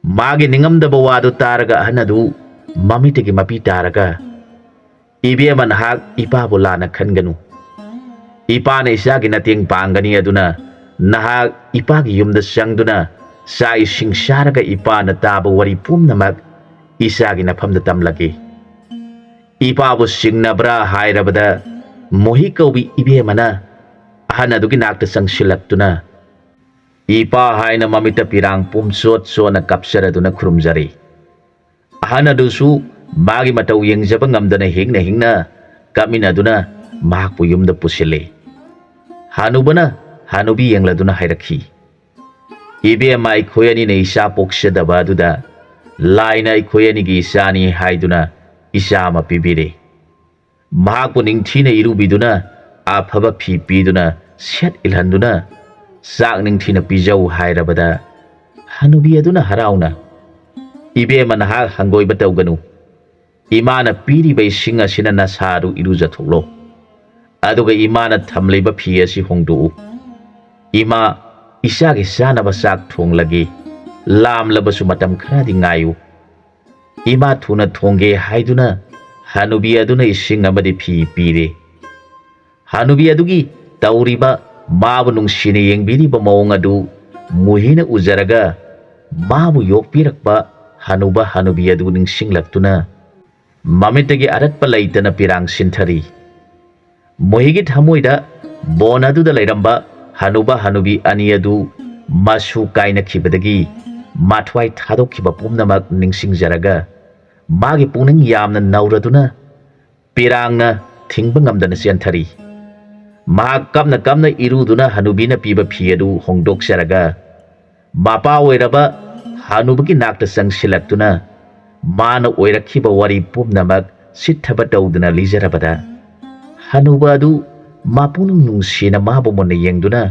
ꯃꯥꯒꯤ ꯅꯤꯡꯉꯝꯗꯕ ꯋꯥꯗꯨ ꯇꯥꯔꯒ ꯑꯍꯟ ꯑꯗꯨ ꯃꯃꯤꯠꯇꯒꯤ ꯃꯄꯤ ꯇꯥꯔꯒ, "ꯏꯕꯦꯝꯃ, ꯅꯍꯥꯛ ꯏꯄꯥꯕꯨ ꯂꯥꯟꯅ ꯈꯟꯒꯅꯨ꯫ ꯏꯄꯥꯅ ꯏꯆꯥꯒꯤ ꯃꯇꯦꯡ ꯄꯥꯡꯒꯅꯤ, ꯑꯗꯨꯅ ꯅꯍꯥꯛ ꯏꯄꯥꯒꯤ ꯌꯨꯝꯗ ꯆꯪꯗꯨꯅ ꯆꯥꯛ ꯏꯁꯤꯡ ꯆꯥꯔꯒ ꯏꯄꯥꯅ ꯇꯥꯕ ꯋꯥꯔꯤ ꯄꯨꯝꯅꯃꯛ ꯏꯆꯥꯒꯤ ꯅꯐꯝꯗ ꯇꯝꯂꯒꯦ꯫ ꯏꯄꯥꯕꯨ ꯆꯤꯡꯅꯕ꯭ꯔꯥ?" ꯍꯥꯏꯔꯕꯗ ꯃꯨꯍꯤ ꯀꯧꯕꯤ ꯏꯕꯦꯝꯃꯅ ꯑꯍꯟ ꯑꯗꯨꯒꯤ ꯅꯥꯛꯇ ꯆꯪꯁꯤꯜꯂꯛꯇꯨꯅ, "ꯏꯄꯥ" ꯍꯥꯏꯅ ꯃꯃꯤꯠꯇ ꯄꯤꯔꯥꯡ ꯄꯨꯝꯆꯣꯠ ꯆꯣꯠꯅ ꯀꯥꯞꯆꯔꯗꯨꯅ ꯈꯨꯔꯨꯝꯖꯔꯤ꯫ ꯑꯍꯟ ꯑꯗꯨꯁꯨ ꯃꯥꯒꯤ ꯃꯇꯧ ꯌꯦꯡꯖꯕ ꯉꯝꯗꯅ ꯍꯤꯡꯅ ꯍꯤꯡꯅ ꯀꯥꯞꯃꯤꯟꯅꯗꯨꯅ ꯃꯍꯥꯛꯄꯨ ꯌꯨꯝꯗ ꯄꯨꯁꯤꯜꯂꯤ꯫ ꯍꯅꯨꯕꯅ ꯍꯅꯨꯕꯤ ꯌꯦꯡꯂꯗꯨꯅ ꯍꯥꯏꯔꯛꯈꯤ, "ꯏꯕꯦꯝꯃ, ꯑꯩꯈꯣꯏ ꯑꯅꯤꯅ ꯏꯆꯥ ꯄꯣꯛꯆꯗꯕ ꯑꯗꯨꯗ ꯂꯥꯏꯅ ꯑꯩꯈꯣꯏ ꯑꯅꯤꯒꯤ ꯏꯆꯥꯅꯤ ꯍꯥꯏꯗꯨꯅ ꯏꯆꯥ ꯑꯃ ꯄꯤꯕꯤꯔꯦ꯫ ꯃꯍꯥꯛꯄꯨ ꯅꯤꯡꯊꯤꯅ ꯏꯔꯨꯕꯤꯗꯨꯅ, ꯑꯐꯕ ꯐꯤ ꯄꯤꯗꯨꯅ, ꯁꯦꯠ ꯏꯜꯍꯟꯗꯨꯅ, ꯆꯥꯛ ꯅꯤꯡꯊꯤꯅ ꯄꯤꯖꯧ" ꯍꯥꯏꯔꯕꯗ, ꯍꯅꯨꯕꯤ ꯑꯗꯨꯅ ꯍꯔꯥꯎꯅ, "ꯏꯕꯦꯝꯃ, ꯅꯍꯥꯛ ꯍꯪꯒꯣꯏꯕ ꯇꯧꯒꯅꯨ꯫ ꯏꯃꯥꯅ ꯄꯤꯔꯤꯕ ꯏꯁꯤꯡ ꯑꯁꯤꯅ ꯅꯁꯥꯗꯨ ꯏꯔꯨꯖꯊꯣꯛꯂꯣ꯫ ꯑꯗꯨꯒ ꯏꯃꯥꯅ ꯊꯝꯂꯤꯕ ꯐꯤ ꯑꯁꯤ ꯍꯣꯡꯗꯣꯛꯎ꯫ ꯏꯃꯥ, ꯏꯆꯥꯒꯤ ꯆꯥꯅꯕ ꯆꯥꯛ ꯊꯣꯡꯂꯒꯦ꯫ ꯂꯥꯝꯂꯕꯁꯨ ꯃꯇꯝ ꯈꯔꯗꯤ ꯉꯥꯏꯌꯨ꯫" ꯏꯃꯥ ꯊꯨꯅ ꯊꯣꯡꯒꯦ ꯍꯥꯏꯗꯨꯅ ꯍꯅꯨꯕꯤ ꯑꯗꯨꯅ ꯏꯁꯤꯡ ꯑꯃꯗꯤ ꯐꯤ ꯄꯤꯔꯦ꯫ ꯍꯅꯨꯕꯤ ꯑꯗꯨꯒꯤ ꯇꯧꯔꯤꯕ, ꯃꯥꯕꯨ ꯅꯨꯡꯁꯤꯅ ꯌꯦꯡꯕꯤꯔꯤꯕ ꯃꯑꯣꯡ ꯑꯗꯨ ꯃꯨꯍꯤꯅ ꯎꯖꯔꯒ, ꯃꯥꯕꯨ ꯌꯣꯛꯄꯤꯔꯛꯄ ꯍꯅꯨꯕ ꯍꯅꯨꯕꯤ ꯑꯗꯨ ꯅꯤꯡꯁꯤꯡꯂꯛꯇꯨꯅ ꯃꯃꯤꯠꯇꯒꯤ ꯑꯔꯠꯄ ꯂꯩꯇꯅ ꯄꯤꯔꯥꯡ ꯁꯤꯟꯊꯔꯤ꯫ ꯃꯣꯍꯤꯒꯤ ꯊꯃꯣꯏꯗ ꯕꯣꯟ ꯑꯗꯨꯗ ꯂꯩꯔꯝꯕ ꯍꯅꯨꯕ ꯍꯅꯨꯕꯤ ꯑꯅꯤ ꯑꯗꯨ ꯃꯁꯨ ꯀꯥꯏꯅꯈꯤꯕꯗꯒꯤ ꯃꯊ꯭ꯋꯥꯏ ꯊꯥꯗꯣꯛꯈꯤꯕ ꯄꯨꯝꯅꯃꯛ ꯅꯤꯡꯁꯤꯡꯖꯔꯒ ꯃꯥꯒꯤ ꯄꯨꯛꯅꯤꯡ ꯌꯥꯝꯅ ꯅꯧꯔꯗꯨꯅ ꯄꯤꯔꯥꯡꯅ ꯊꯤꯡꯕ ꯉꯝꯗꯅ ꯆꯦꯟꯊꯔꯤ꯫ ꯃꯍꯥꯛ ꯀꯞꯅ ꯀꯞꯅ ꯏꯔꯨꯗꯨꯅ ꯍꯅꯨꯕꯤꯅ ꯄꯤꯕ ꯐꯤ ꯑꯗꯨ ꯍꯣꯡꯗꯣꯛꯆꯔꯒ ꯃꯄꯥ ꯑꯣꯏꯔꯕ ꯍꯅꯨꯕꯒꯤ ꯅꯥꯛꯇ ꯆꯪꯁꯤꯜꯂꯛꯇꯨꯅ ꯃꯥꯅ ꯑꯣꯏꯔꯛꯈꯤꯕ ꯋꯥꯔꯤ ꯄꯨꯝꯅꯃꯛ ꯁꯤꯠꯊꯕ ꯇꯧꯗꯨꯅ ꯂꯤꯖꯔꯕꯗ ꯍꯅꯨꯕ ꯑꯗꯨ ꯃꯄꯨꯛꯅꯤꯡ ꯅꯨꯡꯁꯤꯅ ꯃꯥꯕꯨ ꯃꯨꯟꯅ ꯌꯦꯡꯗꯨꯅ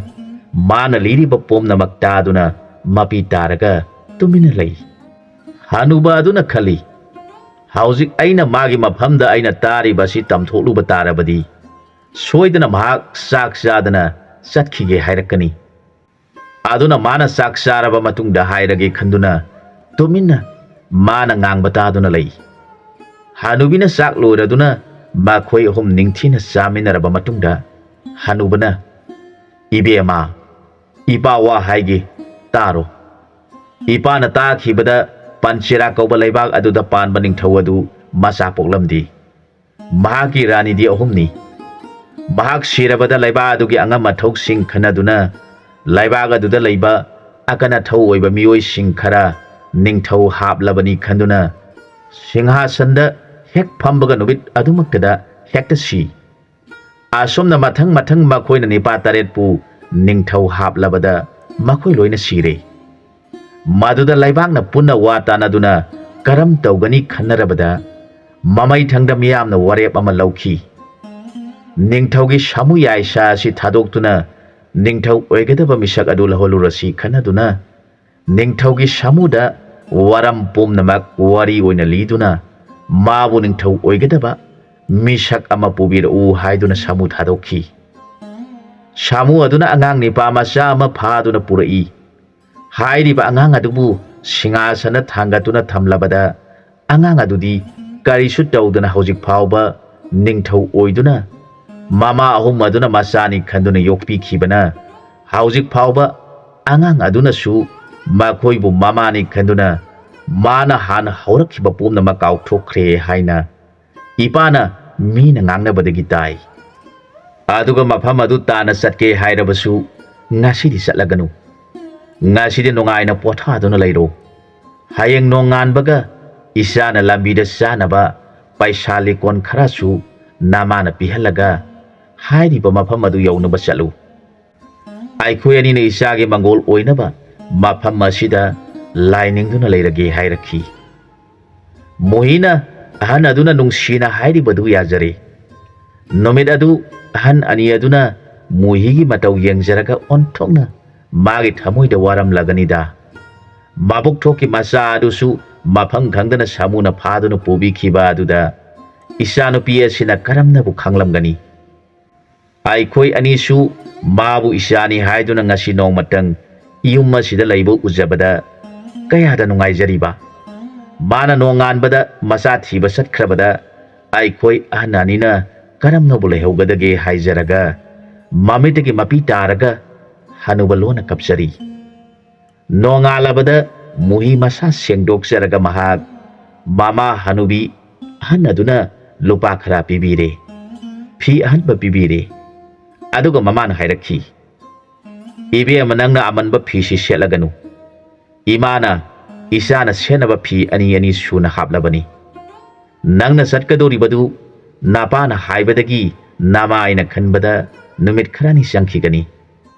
ꯃꯥꯅ ꯂꯤꯔꯤꯕ ꯄꯨꯝꯅꯃꯛ ꯇꯥꯗꯨꯅ ꯃꯄꯤ ꯇꯥꯔꯒ ꯇꯨꯃꯤꯟꯅ ꯂꯩ꯫ ꯍꯅꯨꯕ ꯑꯗꯨꯅ ꯈꯜꯂꯤ, "ꯍꯧꯖꯤꯛ ꯑꯩꯅ ꯃꯥꯒꯤ ꯃꯐꯝꯗ ꯑꯩꯅ ꯇꯥꯔꯤꯕ ꯑꯁꯤ ꯇꯝꯊꯣꯛꯂꯨꯕ ꯇꯥꯔꯕꯗꯤ ꯁꯣꯏꯗꯅ ꯃꯍꯥꯛ ꯆꯥꯛ ꯆꯥꯗꯅ ꯆꯠꯈꯤꯒꯦ ꯍꯥꯏꯔꯛꯀꯅꯤ꯫ ꯑꯗꯨꯅ ꯃꯥꯅ ꯆꯥꯛ ꯆꯥꯔꯕ ꯃꯇꯨꯡꯗ ꯍꯥꯏꯔꯒꯦ ꯈꯟꯗꯨꯅ ꯇꯨꯃꯤꯟꯅ ꯃꯥꯅ ꯉꯥꯡꯕ ꯇꯥꯗꯨꯅ ꯂꯩ꯫" ꯍꯅꯨꯕꯤꯅ ꯆꯥꯛ ꯂꯣꯏꯔꯗꯨꯅ ꯃꯈꯣꯏ ꯑꯍꯨꯝ ꯅꯤꯡꯊꯤꯅ ꯆꯥꯃꯤꯟꯅꯔꯕ ꯃꯇꯨꯡꯗ ꯍꯅꯨꯕꯅ, "ꯏꯕꯦꯝꯃ, ꯏꯄꯥ ꯋꯥ ꯍꯥꯏꯒꯦ, ꯇꯥꯔꯣ꯫ ꯏꯄꯥꯅ ꯇꯥꯈꯤꯕꯗ ꯄꯟꯆꯦꯔꯥ ꯀꯧꯕ ꯂꯩꯕꯥꯛ ꯑꯗꯨꯗ ꯄꯥꯟꯕ ꯅꯤꯡꯊꯧ ꯑꯗꯨ ꯃꯆꯥ ꯄꯣꯛꯂꯝꯗꯦ꯫ ꯃꯍꯥꯛꯀꯤ ꯔꯥꯅꯤꯗꯤ ꯑꯍꯨꯝꯅꯤ꯫ ꯃꯍꯥꯛ ꯁꯤꯔꯕꯗ ꯂꯩꯕꯥꯛ ꯑꯗꯨꯒꯤ ꯑꯉꯝ ꯑꯊꯧꯁꯤꯡ ꯈꯟꯅꯗꯨꯅ ꯂꯩꯕꯥꯛ ꯑꯗꯨꯗ ꯂꯩꯕ ꯑꯀꯟ ꯑꯊꯧ ꯑꯣꯏꯕ ꯃꯤꯑꯣꯏꯁꯤꯡ ꯈꯔ ꯅꯤꯡꯊꯧ ꯍꯥꯞꯂꯕꯅꯤ ꯈꯟꯗꯨꯅ ꯁꯤꯡꯍꯥꯁꯟꯗ ꯍꯦꯛ ꯐꯝꯕꯒ ꯅꯨꯃꯤꯠ ꯑꯗꯨꯃꯛꯇꯗ ꯍꯦꯛꯇ ꯁꯤ꯫ ꯑꯁꯨꯝꯅ ꯃꯊꯪ ꯃꯊꯪ ꯃꯈꯣꯏꯅ ꯅꯤꯄꯥ ꯇꯔꯦꯠꯄꯨ ꯅꯤꯡꯊꯧ ꯍꯥꯞꯂꯕꯗ ꯃꯈꯣꯏ ꯂꯣꯏꯅ ꯁꯤꯔꯦ꯫ ꯃꯗꯨꯗ ꯂꯩꯕꯥꯛꯅ ꯄꯨꯟꯅ ꯋꯥ ꯇꯥꯅꯗꯨꯅ ꯀꯔꯝ ꯇꯧꯒꯅꯤ ꯈꯟꯅꯔꯕꯗ ꯃꯃꯩꯊꯪꯗ ꯃꯤꯌꯥꯝꯅ ꯋꯥꯔꯦꯞ ꯑꯃ ꯂꯧꯈꯤ꯫ ꯅꯤꯡꯊꯧꯒꯤ ꯁꯥꯃꯨ ꯌꯥꯏꯁꯥ ꯑꯁꯤ ꯊꯥꯗꯣꯛꯇꯨꯅ ꯅꯤꯡꯊꯧ ꯑꯣꯏꯒꯗꯕ ꯃꯤꯁꯛ ꯑꯗꯨ ꯂꯧꯍꯜꯂꯨꯔꯁꯤ ꯈꯟꯅꯗꯨꯅ ꯅꯤꯡꯊꯧꯒꯤ ꯁꯥꯃꯨꯗ ꯋꯥꯔꯝ ꯄꯨꯝꯅꯃꯛ ꯋꯥꯔꯤ ꯑꯣꯏꯅ ꯂꯤꯗꯨꯅ ꯃꯥꯕꯨ ꯅꯤꯡꯊꯧ ꯑꯣꯏꯒꯗꯕ ꯃꯤꯁꯛ ꯑꯃ ꯄꯨꯕꯤꯔꯛꯎ ꯍꯥꯏꯗꯨꯅ ꯁꯥꯃꯨ ꯊꯥꯗꯣꯛꯈꯤ꯫ ꯁꯥꯃꯨ ꯑꯗꯨꯅ ꯑꯉꯥꯡ ꯅꯤꯄꯥ ꯃꯆꯥ ꯑꯃ ꯐꯥꯗꯨꯅ ꯄꯨꯔꯛꯏ꯫ ꯍꯥꯏꯔꯤꯕ ꯑꯉꯥꯡ ꯑꯗꯨꯕꯨ ꯁꯤꯡꯍꯥꯁꯅ ꯊꯥꯡꯒꯠꯇꯨꯅ ꯊꯝꯂꯕꯗ ꯑꯉꯥꯡ ꯑꯗꯨꯗꯤ ꯀꯔꯤꯁꯨ ꯇꯧꯗꯅ ꯍꯧꯖꯤꯛ ꯐꯥꯎꯕ ꯅꯤꯡꯊꯧ ꯑꯣꯏꯗꯨꯅ ꯃꯃꯥ ꯑꯍꯨꯝ ꯑꯗꯨꯅ ꯃꯆꯥꯅꯤ ꯈꯟꯗꯨꯅ ꯌꯣꯛꯄꯤꯈꯤꯕꯅ ꯍꯧꯖꯤꯛ ꯐꯥꯎꯕ ꯑꯉꯥꯡ ꯑꯗꯨꯅꯁꯨ ꯃꯈꯣꯏꯕꯨ ꯃꯃꯥꯅꯤ ꯈꯟꯗꯨꯅ ꯃꯥꯅ ꯍꯥꯟꯅ ꯍꯧꯔꯛꯈꯤꯕ ꯄꯨꯝꯅꯃꯛ ꯀꯥꯎꯊꯣꯛꯈ꯭ꯔꯦ ꯍꯥꯏꯅ ꯏꯄꯥꯅ ꯃꯤꯅ ꯉꯥꯡꯅꯕꯗꯒꯤ ꯇꯥꯏ꯫ ꯑꯗꯨꯒ ꯃꯐꯝ ꯑꯗꯨ ꯇꯥꯟꯅ ꯆꯠꯀꯦ ꯍꯥꯏꯔꯕꯁꯨ ꯉꯁꯤꯗꯤ ꯆꯠꯂꯒꯅꯨ꯫ ꯉꯁꯤꯗꯤ ꯅꯨꯡꯉꯥꯏꯅ ꯄꯣꯊꯥꯗꯨꯅ ꯂꯩꯔꯣ꯫ ꯍꯌꯦꯡ ꯅꯣꯡꯉꯥꯟꯕꯒ ꯏꯆꯥꯅ ꯂꯝꯕꯤꯗ ꯆꯥꯅꯕ ꯄꯩꯁꯥ ꯂꯤꯀꯣꯟ ꯈꯔꯁꯨ ꯅꯃꯥꯅ ꯄꯤꯍꯜꯂꯒ ꯍꯥꯏꯔꯤꯕ ꯃꯐꯝ ꯑꯗꯨ ꯌꯧꯅꯕ ꯆꯠꯂꯨ꯫ ꯑꯩꯈꯣꯏ ꯑꯅꯤꯅ ꯏꯆꯥꯒꯤ ꯃꯪꯒꯣꯜ ꯑꯣꯏꯅꯕ ꯃꯐꯝ ꯑꯁꯤꯗ ꯂꯥꯏꯅꯤꯡꯗꯨꯅ ꯂꯩꯔꯒꯦ ꯍꯥꯏꯔꯛꯈꯤ꯫ ꯃꯣꯍꯤꯅ ꯑꯍꯟ ꯑꯗꯨꯅ ꯅꯨꯡꯁꯤꯅ ꯍꯥꯏꯔꯤꯕꯗꯨ ꯌꯥꯖꯔꯦ꯫ ꯅꯨꯃꯤꯠ ꯑꯗꯨ ꯑꯍꯟ ꯑꯅꯤ ꯑꯗꯨꯅ ꯃꯣꯍꯤꯒꯤ ꯃꯇꯧ ꯌꯦꯡꯖꯔꯒ ꯑꯣꯟꯊꯣꯛꯅ ꯃꯥꯒꯤ ꯊꯃꯣꯏꯗ ꯋꯥꯔꯝꯂꯒꯅꯤꯗ꯫ ꯃꯕꯨꯛ ꯊꯣꯛꯀꯤ ꯃꯆꯥ ꯑꯗꯨꯁꯨ ꯃꯐꯝ ꯈꯪꯗꯅ ꯁꯥꯃꯨꯅ ꯐꯥꯗꯨꯅ ꯄꯨꯕꯤꯈꯤꯕ ꯑꯗꯨꯗ ꯏꯆꯥꯅꯨꯄꯤ ꯑꯁꯤꯅ ꯀꯔꯝꯅꯕꯨ ꯈꯪꯂꯝꯒꯅꯤ? ꯑꯩꯈꯣꯏ ꯑꯅꯤꯁꯨ ꯃꯥꯕꯨ ꯏꯆꯥꯅꯤ ꯍꯥꯏꯗꯨꯅ ꯉꯁꯤ ꯅꯣꯡꯃꯇꯪ ꯌꯨꯝ ꯑꯁꯤꯗ ꯂꯩꯕ ꯎꯖꯕꯗ ꯀꯌꯥꯗ ꯅꯨꯡꯉꯥꯏꯖꯔꯤꯕ꯫ ꯃꯥꯅ ꯅꯣꯡꯉꯥꯟꯕꯗ ꯃꯆꯥ ꯊꯤꯕ ꯆꯠꯈ꯭ꯔꯕꯗ ꯑꯩꯈꯣꯏ ꯑꯍꯟ ꯑꯅꯤꯅ ꯀꯔꯝꯅꯕꯨ ꯂꯩꯍꯧꯒꯗꯒꯦ ꯍꯥꯏꯖꯔꯒ ꯃꯃꯤꯠꯇꯒꯤ ꯃꯄꯤ ꯇꯥꯔꯒ ꯍꯅꯨꯕ ꯂꯣꯟꯅ ꯀꯞꯆꯔꯤ꯫ ꯅꯣꯡꯉꯥꯜꯂꯕꯗ ꯃꯨꯍꯤ ꯃꯁꯥ ꯁꯦꯡꯗꯣꯛꯆꯔꯒ ꯃꯍꯥꯛ ꯃꯃꯥ ꯍꯅꯨꯕꯤ ꯑꯍꯟ ꯑꯗꯨꯅ ꯂꯨꯄꯥ ꯈꯔ ꯄꯤꯕꯤꯔꯦ꯫ ꯐꯤ ꯑꯍꯟꯕ ꯄꯤꯕꯤꯔꯦ꯫ ꯑꯗꯨꯒ ꯃꯃꯥꯅ ꯍꯥꯏꯔꯛꯈꯤ, "ꯏꯕꯦꯝꯃ, ꯅꯪꯅ ꯑꯃꯟꯕ ꯐꯤꯁꯤ ꯁꯦꯠꯂꯒꯅꯨ꯫ ꯏꯃꯥꯅ ꯏꯆꯥꯅ ꯁꯦꯠꯅꯕ ꯐꯤ ꯑꯅꯤ ꯑꯅꯤ ꯁꯨꯅ ꯍꯥꯞꯂꯕꯅꯤ꯫ ꯅꯪꯅ ꯆꯠꯀꯗꯧꯔꯤꯕꯗꯨ ꯅꯄꯥꯅ ꯍꯥꯏꯕꯗꯒꯤ ꯅꯃꯥꯏꯅ ꯈꯟꯕꯗ ꯅꯨꯃꯤꯠ ꯈꯔꯅꯤ ꯆꯪꯈꯤꯒꯅꯤ꯫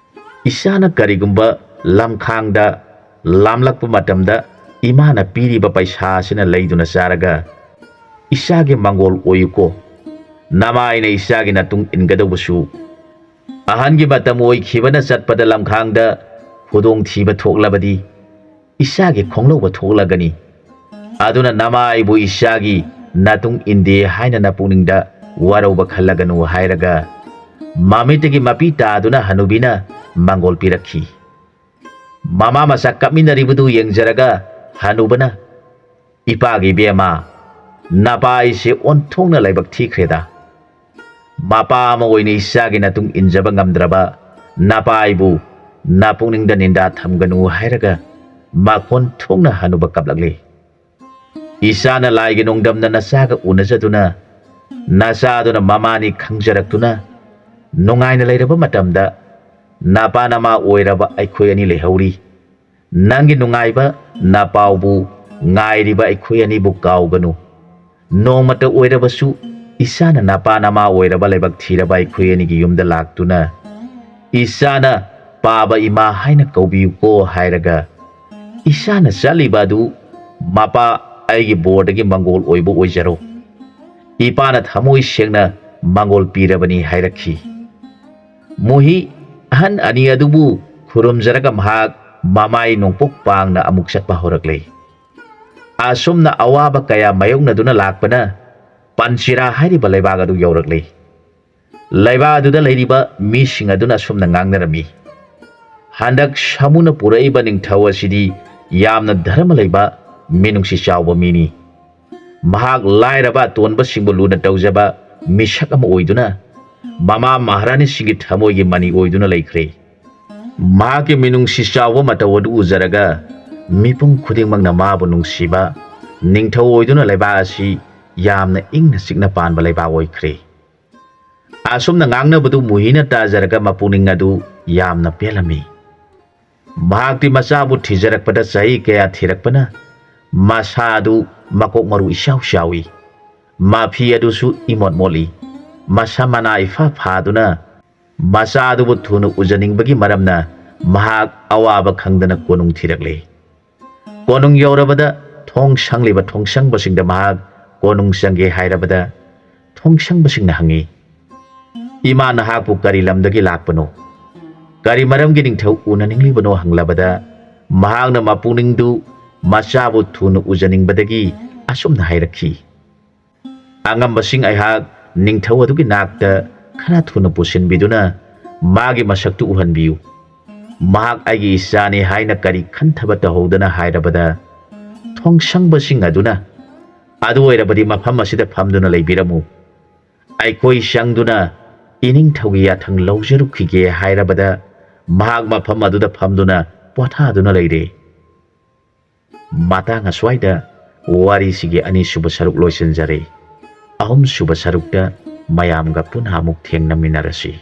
ꯏꯆꯥꯅ ꯀꯔꯤꯒꯨꯝꯕ ꯂꯝꯈꯥꯡꯗ ꯂꯥꯝꯂꯛꯄ ꯃꯇꯝꯗ ꯏꯃꯥꯅ ꯄꯤꯔꯤꯕ ꯄꯩꯁꯥ ꯑꯁꯤꯅ ꯂꯩꯗꯨꯅ ꯆꯥꯔꯒ ꯏꯆꯥꯒꯤ ꯃꯪꯒꯣꯜ ꯑꯣꯏꯌꯨꯀꯣ꯫ ꯅꯃꯥꯏꯅ ꯏꯆꯥꯒꯤ ꯅꯇꯨꯡ ꯏꯟꯒꯗꯧꯕꯁꯨ꯫ ꯑꯍꯟꯒꯤ ꯃꯇꯝ ꯑꯣꯏꯈꯤꯕꯅ ꯆꯠꯄꯗ ꯂꯝꯈꯥꯡꯗ ꯈꯨꯗꯣꯡꯊꯤꯕ ꯊꯣꯛꯂꯕꯗꯤ ꯏꯆꯥꯒꯤ ꯈꯣꯡꯂꯧꯕ ꯊꯣꯛꯂꯒꯅꯤ꯫ ꯑꯗꯨꯅ ꯅꯃꯥꯏꯕꯨ ꯏꯆꯥꯒꯤ ꯅꯇꯨꯡ ꯏꯟꯗꯦ ꯍꯥꯏꯅ ꯅꯄꯨꯛꯅꯤꯡꯗ ꯋꯥꯔꯧꯕ ꯈꯜꯂꯒꯅꯨ" ꯍꯥꯏꯔꯒ ꯃꯃꯤꯠꯇꯒꯤ ꯃꯄꯤ ꯇꯥꯗꯨꯅ ꯍꯅꯨꯕꯤꯅ ꯃꯪꯒꯣꯜ ꯄꯤꯔꯛꯈꯤ꯫ ꯃꯃꯥ ꯃꯆꯥ ꯀꯞꯃꯤꯟꯅꯔꯤꯕꯗꯨ ꯌꯦꯡꯖꯔꯒ ꯍꯅꯨꯕꯅ, "ꯏꯄꯥꯒꯤ ꯏꯕꯦꯝꯃ, ꯅꯄꯥ ꯑꯩꯁꯦ ꯑꯣꯟꯊꯣꯛꯅ ꯂꯥꯏꯕꯛ ꯊꯤꯈ꯭ꯔꯦꯗ꯫ ꯃꯄꯥ ꯑꯃ ꯑꯣꯏꯅ ꯏꯆꯥꯒꯤ ꯅꯇꯨꯡ ꯏꯟꯖꯕ ꯉꯝꯗ꯭ꯔꯕ ꯅꯄꯥ ꯑꯩꯕꯨ ꯅꯄꯨꯛꯅꯤꯡꯗ ꯅꯤꯟꯗꯥ ꯊꯝꯒꯅꯨ" ꯍꯥꯏꯔꯒ ꯃꯈꯣꯟ ꯊꯣꯛꯅ ꯍꯅꯨꯕ ꯀꯞꯂꯛꯂꯤ꯫ "ꯏꯆꯥꯅ ꯂꯥꯏꯒꯤ ꯅꯣꯡꯗꯝꯅ ꯅꯆꯥꯒ ꯎꯅꯖꯗꯨꯅ, ꯅꯆꯥꯗꯨꯅ ꯃꯃꯥꯅꯤ ꯈꯪꯖꯔꯛꯇꯨꯅ ꯅꯨꯡꯉꯥꯏꯅ ꯂꯩꯔꯕ ꯃꯇꯝꯗ, ꯅꯄꯥ ꯅꯃꯥ ꯑꯣꯏꯔꯕ ꯑꯩꯈꯣꯏ ꯑꯅꯤ ꯂꯩꯍꯧꯔꯤ꯫ ꯅꯪꯒꯤ ꯅꯨꯡꯉꯥꯏꯕ ꯅꯄꯥꯎꯕꯨ ꯉꯥꯏꯔꯤꯕ ꯑꯩꯈꯣꯏ ꯑꯅꯤꯕꯨ ꯀꯥꯎꯒꯅꯨ꯫ ꯅꯣꯡꯃꯇ ꯑꯣꯏꯔꯕꯁꯨ ꯏꯆꯥꯅ ꯅꯄꯥ ꯅꯃꯥ ꯑꯣꯏꯔꯕ ꯂꯥꯏꯕꯛ ꯊꯤꯔꯕ ꯑꯩꯈꯣꯏ ꯑꯅꯤꯒꯤ ꯌꯨꯝꯗ ꯂꯥꯛꯇꯨꯅ, 'ꯏꯆꯥꯅ ꯄꯥꯕ ꯏꯃꯥ ꯍꯥꯏꯅ ꯀꯧꯕꯤꯌꯨꯀꯣ' ꯍꯥꯏꯔꯒ, ꯏꯆꯥꯅ ꯆꯠꯂꯤꯕ ꯑꯗꯨ ꯃꯄꯥ ꯑꯩꯒꯤ ꯕꯣꯔꯗꯒꯤ ꯃꯪꯒꯣꯜ ꯑꯣꯏꯕ ꯑꯣꯏꯖꯔꯣ꯫ ꯏꯄꯥꯅ ꯊꯃꯣꯏ ꯁꯦꯡꯅ ꯃꯪꯒꯣꯜ ꯄꯤꯔꯕꯅꯤ" ꯍꯥꯏꯔꯛꯈꯤ꯫ ꯃꯨꯍꯤ ꯑꯍꯟ ꯑꯅꯤ ꯑꯗꯨꯕꯨ ꯈꯨꯔꯨꯝꯖꯔꯒ ꯃꯍꯥꯛ ꯃꯃꯥꯏ ꯅꯣꯡꯄꯣꯛ ꯄꯥꯡꯅ ꯑꯃꯨꯛ ꯆꯠꯄ ꯍꯧꯔꯛꯂꯦ꯫ ꯑꯁꯨꯝꯅ ꯑꯋꯥꯕ ꯀꯌꯥ ꯃꯥꯌꯣꯛꯅꯗꯨꯅ ꯂꯥꯛꯄꯅ ꯄꯟꯆꯤꯔꯥ ꯍꯥꯏꯔꯤꯕ ꯂꯩꯕꯥꯛ ꯑꯗꯨ ꯌꯧꯔꯛꯂꯦ꯫ ꯂꯩꯕꯥꯛ ꯑꯗꯨꯗ ꯂꯩꯔꯤꯕ ꯃꯤꯁꯤꯡ ꯑꯗꯨꯅ ꯑꯁꯨꯝꯅ ꯉꯥꯡꯅꯔꯝꯃꯤ: "ꯍꯟꯗꯛ ꯁꯥꯃꯨꯅ ꯄꯨꯔꯛꯏꯕ ꯅꯤꯡꯊꯧ ꯑꯁꯤꯗꯤ ꯌꯥꯝꯅ ꯙꯔꯃ ꯂꯩꯕ, ꯃꯤꯅꯨꯡꯁꯤ ꯆꯥꯎꯕ ꯃꯤꯅꯤ꯫ ꯃꯍꯥꯛ ꯂꯥꯏꯔꯕ ꯑꯇꯣꯟꯕꯁꯤꯡꯕꯨ ꯂꯨꯅ ꯇꯧꯖꯕ ꯃꯤꯁꯛ ꯑꯃ ꯑꯣꯏꯗꯨꯅ ꯃꯃꯥ ꯃꯍꯥꯔꯥꯅꯤꯁꯤꯡꯒꯤ ꯊꯃꯣꯏꯒꯤ ꯃꯅꯤ ꯑꯣꯏꯗꯨꯅ ꯂꯩꯈ꯭ꯔꯦ꯫ ꯃꯍꯥꯛꯀꯤ ꯃꯤꯅꯨꯡꯁꯤ ꯆꯥꯎꯕ ꯃꯇꯧ ꯑꯗꯨ ꯎꯖꯔꯒ ꯃꯤꯄꯨꯝ ꯈꯨꯗꯤꯡꯃꯛꯅ ꯃꯥꯕꯨ ꯅꯨꯡꯁꯤꯕ, ꯅꯤꯡꯊꯧ ꯑꯣꯏꯗꯨꯅ ꯂꯩꯕꯥꯛ ꯑꯁꯤ ꯌꯥꯝꯅ ꯏꯪꯅ ꯆꯤꯛꯅ ꯄꯥꯟꯕ ꯂꯩꯕꯥꯛ ꯑꯣꯏꯈ꯭ꯔꯦ"꯫ ꯑꯁꯨꯝꯅ ꯉꯥꯡꯅꯕꯗꯨ ꯃꯨꯍꯤꯅ ꯇꯥꯖꯔꯒ ꯃꯄꯨꯛꯅꯤꯡ ꯑꯗꯨ ꯌꯥꯝꯅ ꯄꯦꯜꯂꯝꯃꯤ꯫ ꯃꯍꯥꯛꯇꯤ ꯃꯆꯥꯕꯨ ꯊꯤꯖꯔꯛꯄꯗ ꯆꯍꯤ ꯀꯌꯥ ꯊꯤꯔꯛꯄꯅ ꯃꯁꯥ ꯑꯗꯨ ꯃꯀꯣꯛ ꯃꯔꯨ ꯏꯆꯥꯎ ꯆꯥꯎꯏ꯫ ꯃꯐꯤ ꯑꯗꯨꯁꯨ ꯏꯃꯣꯠ ꯃꯣꯠꯂꯤ꯫ ꯃꯁꯥ ꯃꯅꯥ ꯏꯐꯥ ꯐꯥꯗꯨꯅ ꯃꯆꯥ ꯑꯗꯨꯕꯨ ꯊꯨꯅ ꯎꯖꯅꯤꯡꯕꯒꯤ ꯃꯔꯝꯅ ꯃꯍꯥꯛ ꯑꯋꯥꯕ ꯈꯪꯗꯅ ꯀꯣꯅꯨꯡ ꯊꯤꯔꯛꯂꯦ꯫ ꯀꯣꯅꯨꯡ ꯌꯧꯔꯕꯗ ꯊꯣꯡ ꯁꯪꯂꯤꯕ ꯊꯣꯡꯁꯪꯕꯁꯤꯡꯗ ꯃꯍꯥꯛ ꯀꯣꯅꯨꯡ ꯆꯪꯒꯦ ꯍꯥꯏꯔꯕꯗ ꯊꯣꯡꯁꯪꯕꯁꯤꯡꯅ ꯍꯪꯉꯤ, "ꯏꯃꯥ ꯅꯍꯥꯛꯄꯨ ꯀꯔꯤ ꯂꯝꯗꯒꯤ ꯂꯥꯛꯄꯅꯣ? ꯀꯔꯤ ꯃꯔꯝꯒꯤ ꯅꯤꯡꯊꯧ ꯎꯅꯅꯤꯡꯂꯤꯕꯅꯣ?" ꯍꯪꯂꯕꯗ ꯃꯍꯥꯛꯅ ꯃꯄꯨꯛꯅꯤꯡꯗꯨ ꯃꯆꯥꯕꯨ ꯊꯨꯅ ꯎꯖꯅꯤꯡꯕꯗꯒꯤ ꯑꯁꯨꯝꯅ ꯍꯥꯏꯔꯛꯈꯤ, "ꯑꯉꯝꯕꯁꯤꯡ ꯑꯩꯍꯥꯛ ꯅꯤꯡꯊꯧ ꯑꯗꯨꯒꯤ ꯅꯥꯛꯇ ꯈꯔ ꯊꯨꯅ ꯄꯨꯁꯤꯟꯕꯤꯗꯨꯅ ꯃꯥꯒꯤ ꯃꯁꯛꯇꯨ ꯎꯍꯟꯕꯤꯌꯨ꯫ ꯃꯍꯥꯛ ꯑꯩꯒꯤ ꯏꯆꯥꯅꯤ" ꯍꯥꯏꯅ ꯀꯔꯤ ꯈꯟꯊꯕ ꯇꯧꯍꯧꯗꯅ ꯍꯥꯏꯔꯕꯗ ꯊꯣꯡꯁꯪꯕꯁꯤꯡ ꯑꯗꯨꯅ, "ꯑꯗꯨ ꯑꯣꯏꯔꯕꯗꯤ ꯃꯐꯝ ꯑꯁꯤꯗ ꯐꯝꯗꯨꯅ ꯂꯩꯕꯤꯔꯝꯃꯨ꯫ ꯑꯩꯈꯣꯏ ꯆꯪꯗꯨꯅ ꯏꯅꯤꯡꯊꯧꯒꯤ ꯌꯥꯊꯪ ꯂꯧꯖꯔꯨꯈꯤꯒꯦ" ꯍꯥꯏꯔꯕꯗ ꯃꯍꯥꯛ ꯃꯐꯝ ꯑꯗꯨꯗ ꯐꯝꯗꯨꯅ ꯄꯣꯊꯥꯗꯨꯅ ꯂꯩꯔꯦ꯫ ꯃꯇꯥꯡ ꯑꯁ꯭ꯋꯥꯏꯗ ꯋꯥꯔꯤꯁꯤꯒꯤ ꯑꯅꯤꯁꯨꯕ ꯁꯔꯨꯛ ꯂꯣꯏꯁꯤꯟꯖꯔꯦ꯫ ꯑꯍꯨꯝꯁꯨꯕ ꯁꯔꯨꯛꯇ ꯃꯌꯥꯝꯒ ꯄꯨꯟꯅ ꯑꯃꯨꯛ ꯊꯦꯡꯅꯃꯤꯟꯅꯔꯁꯤ꯫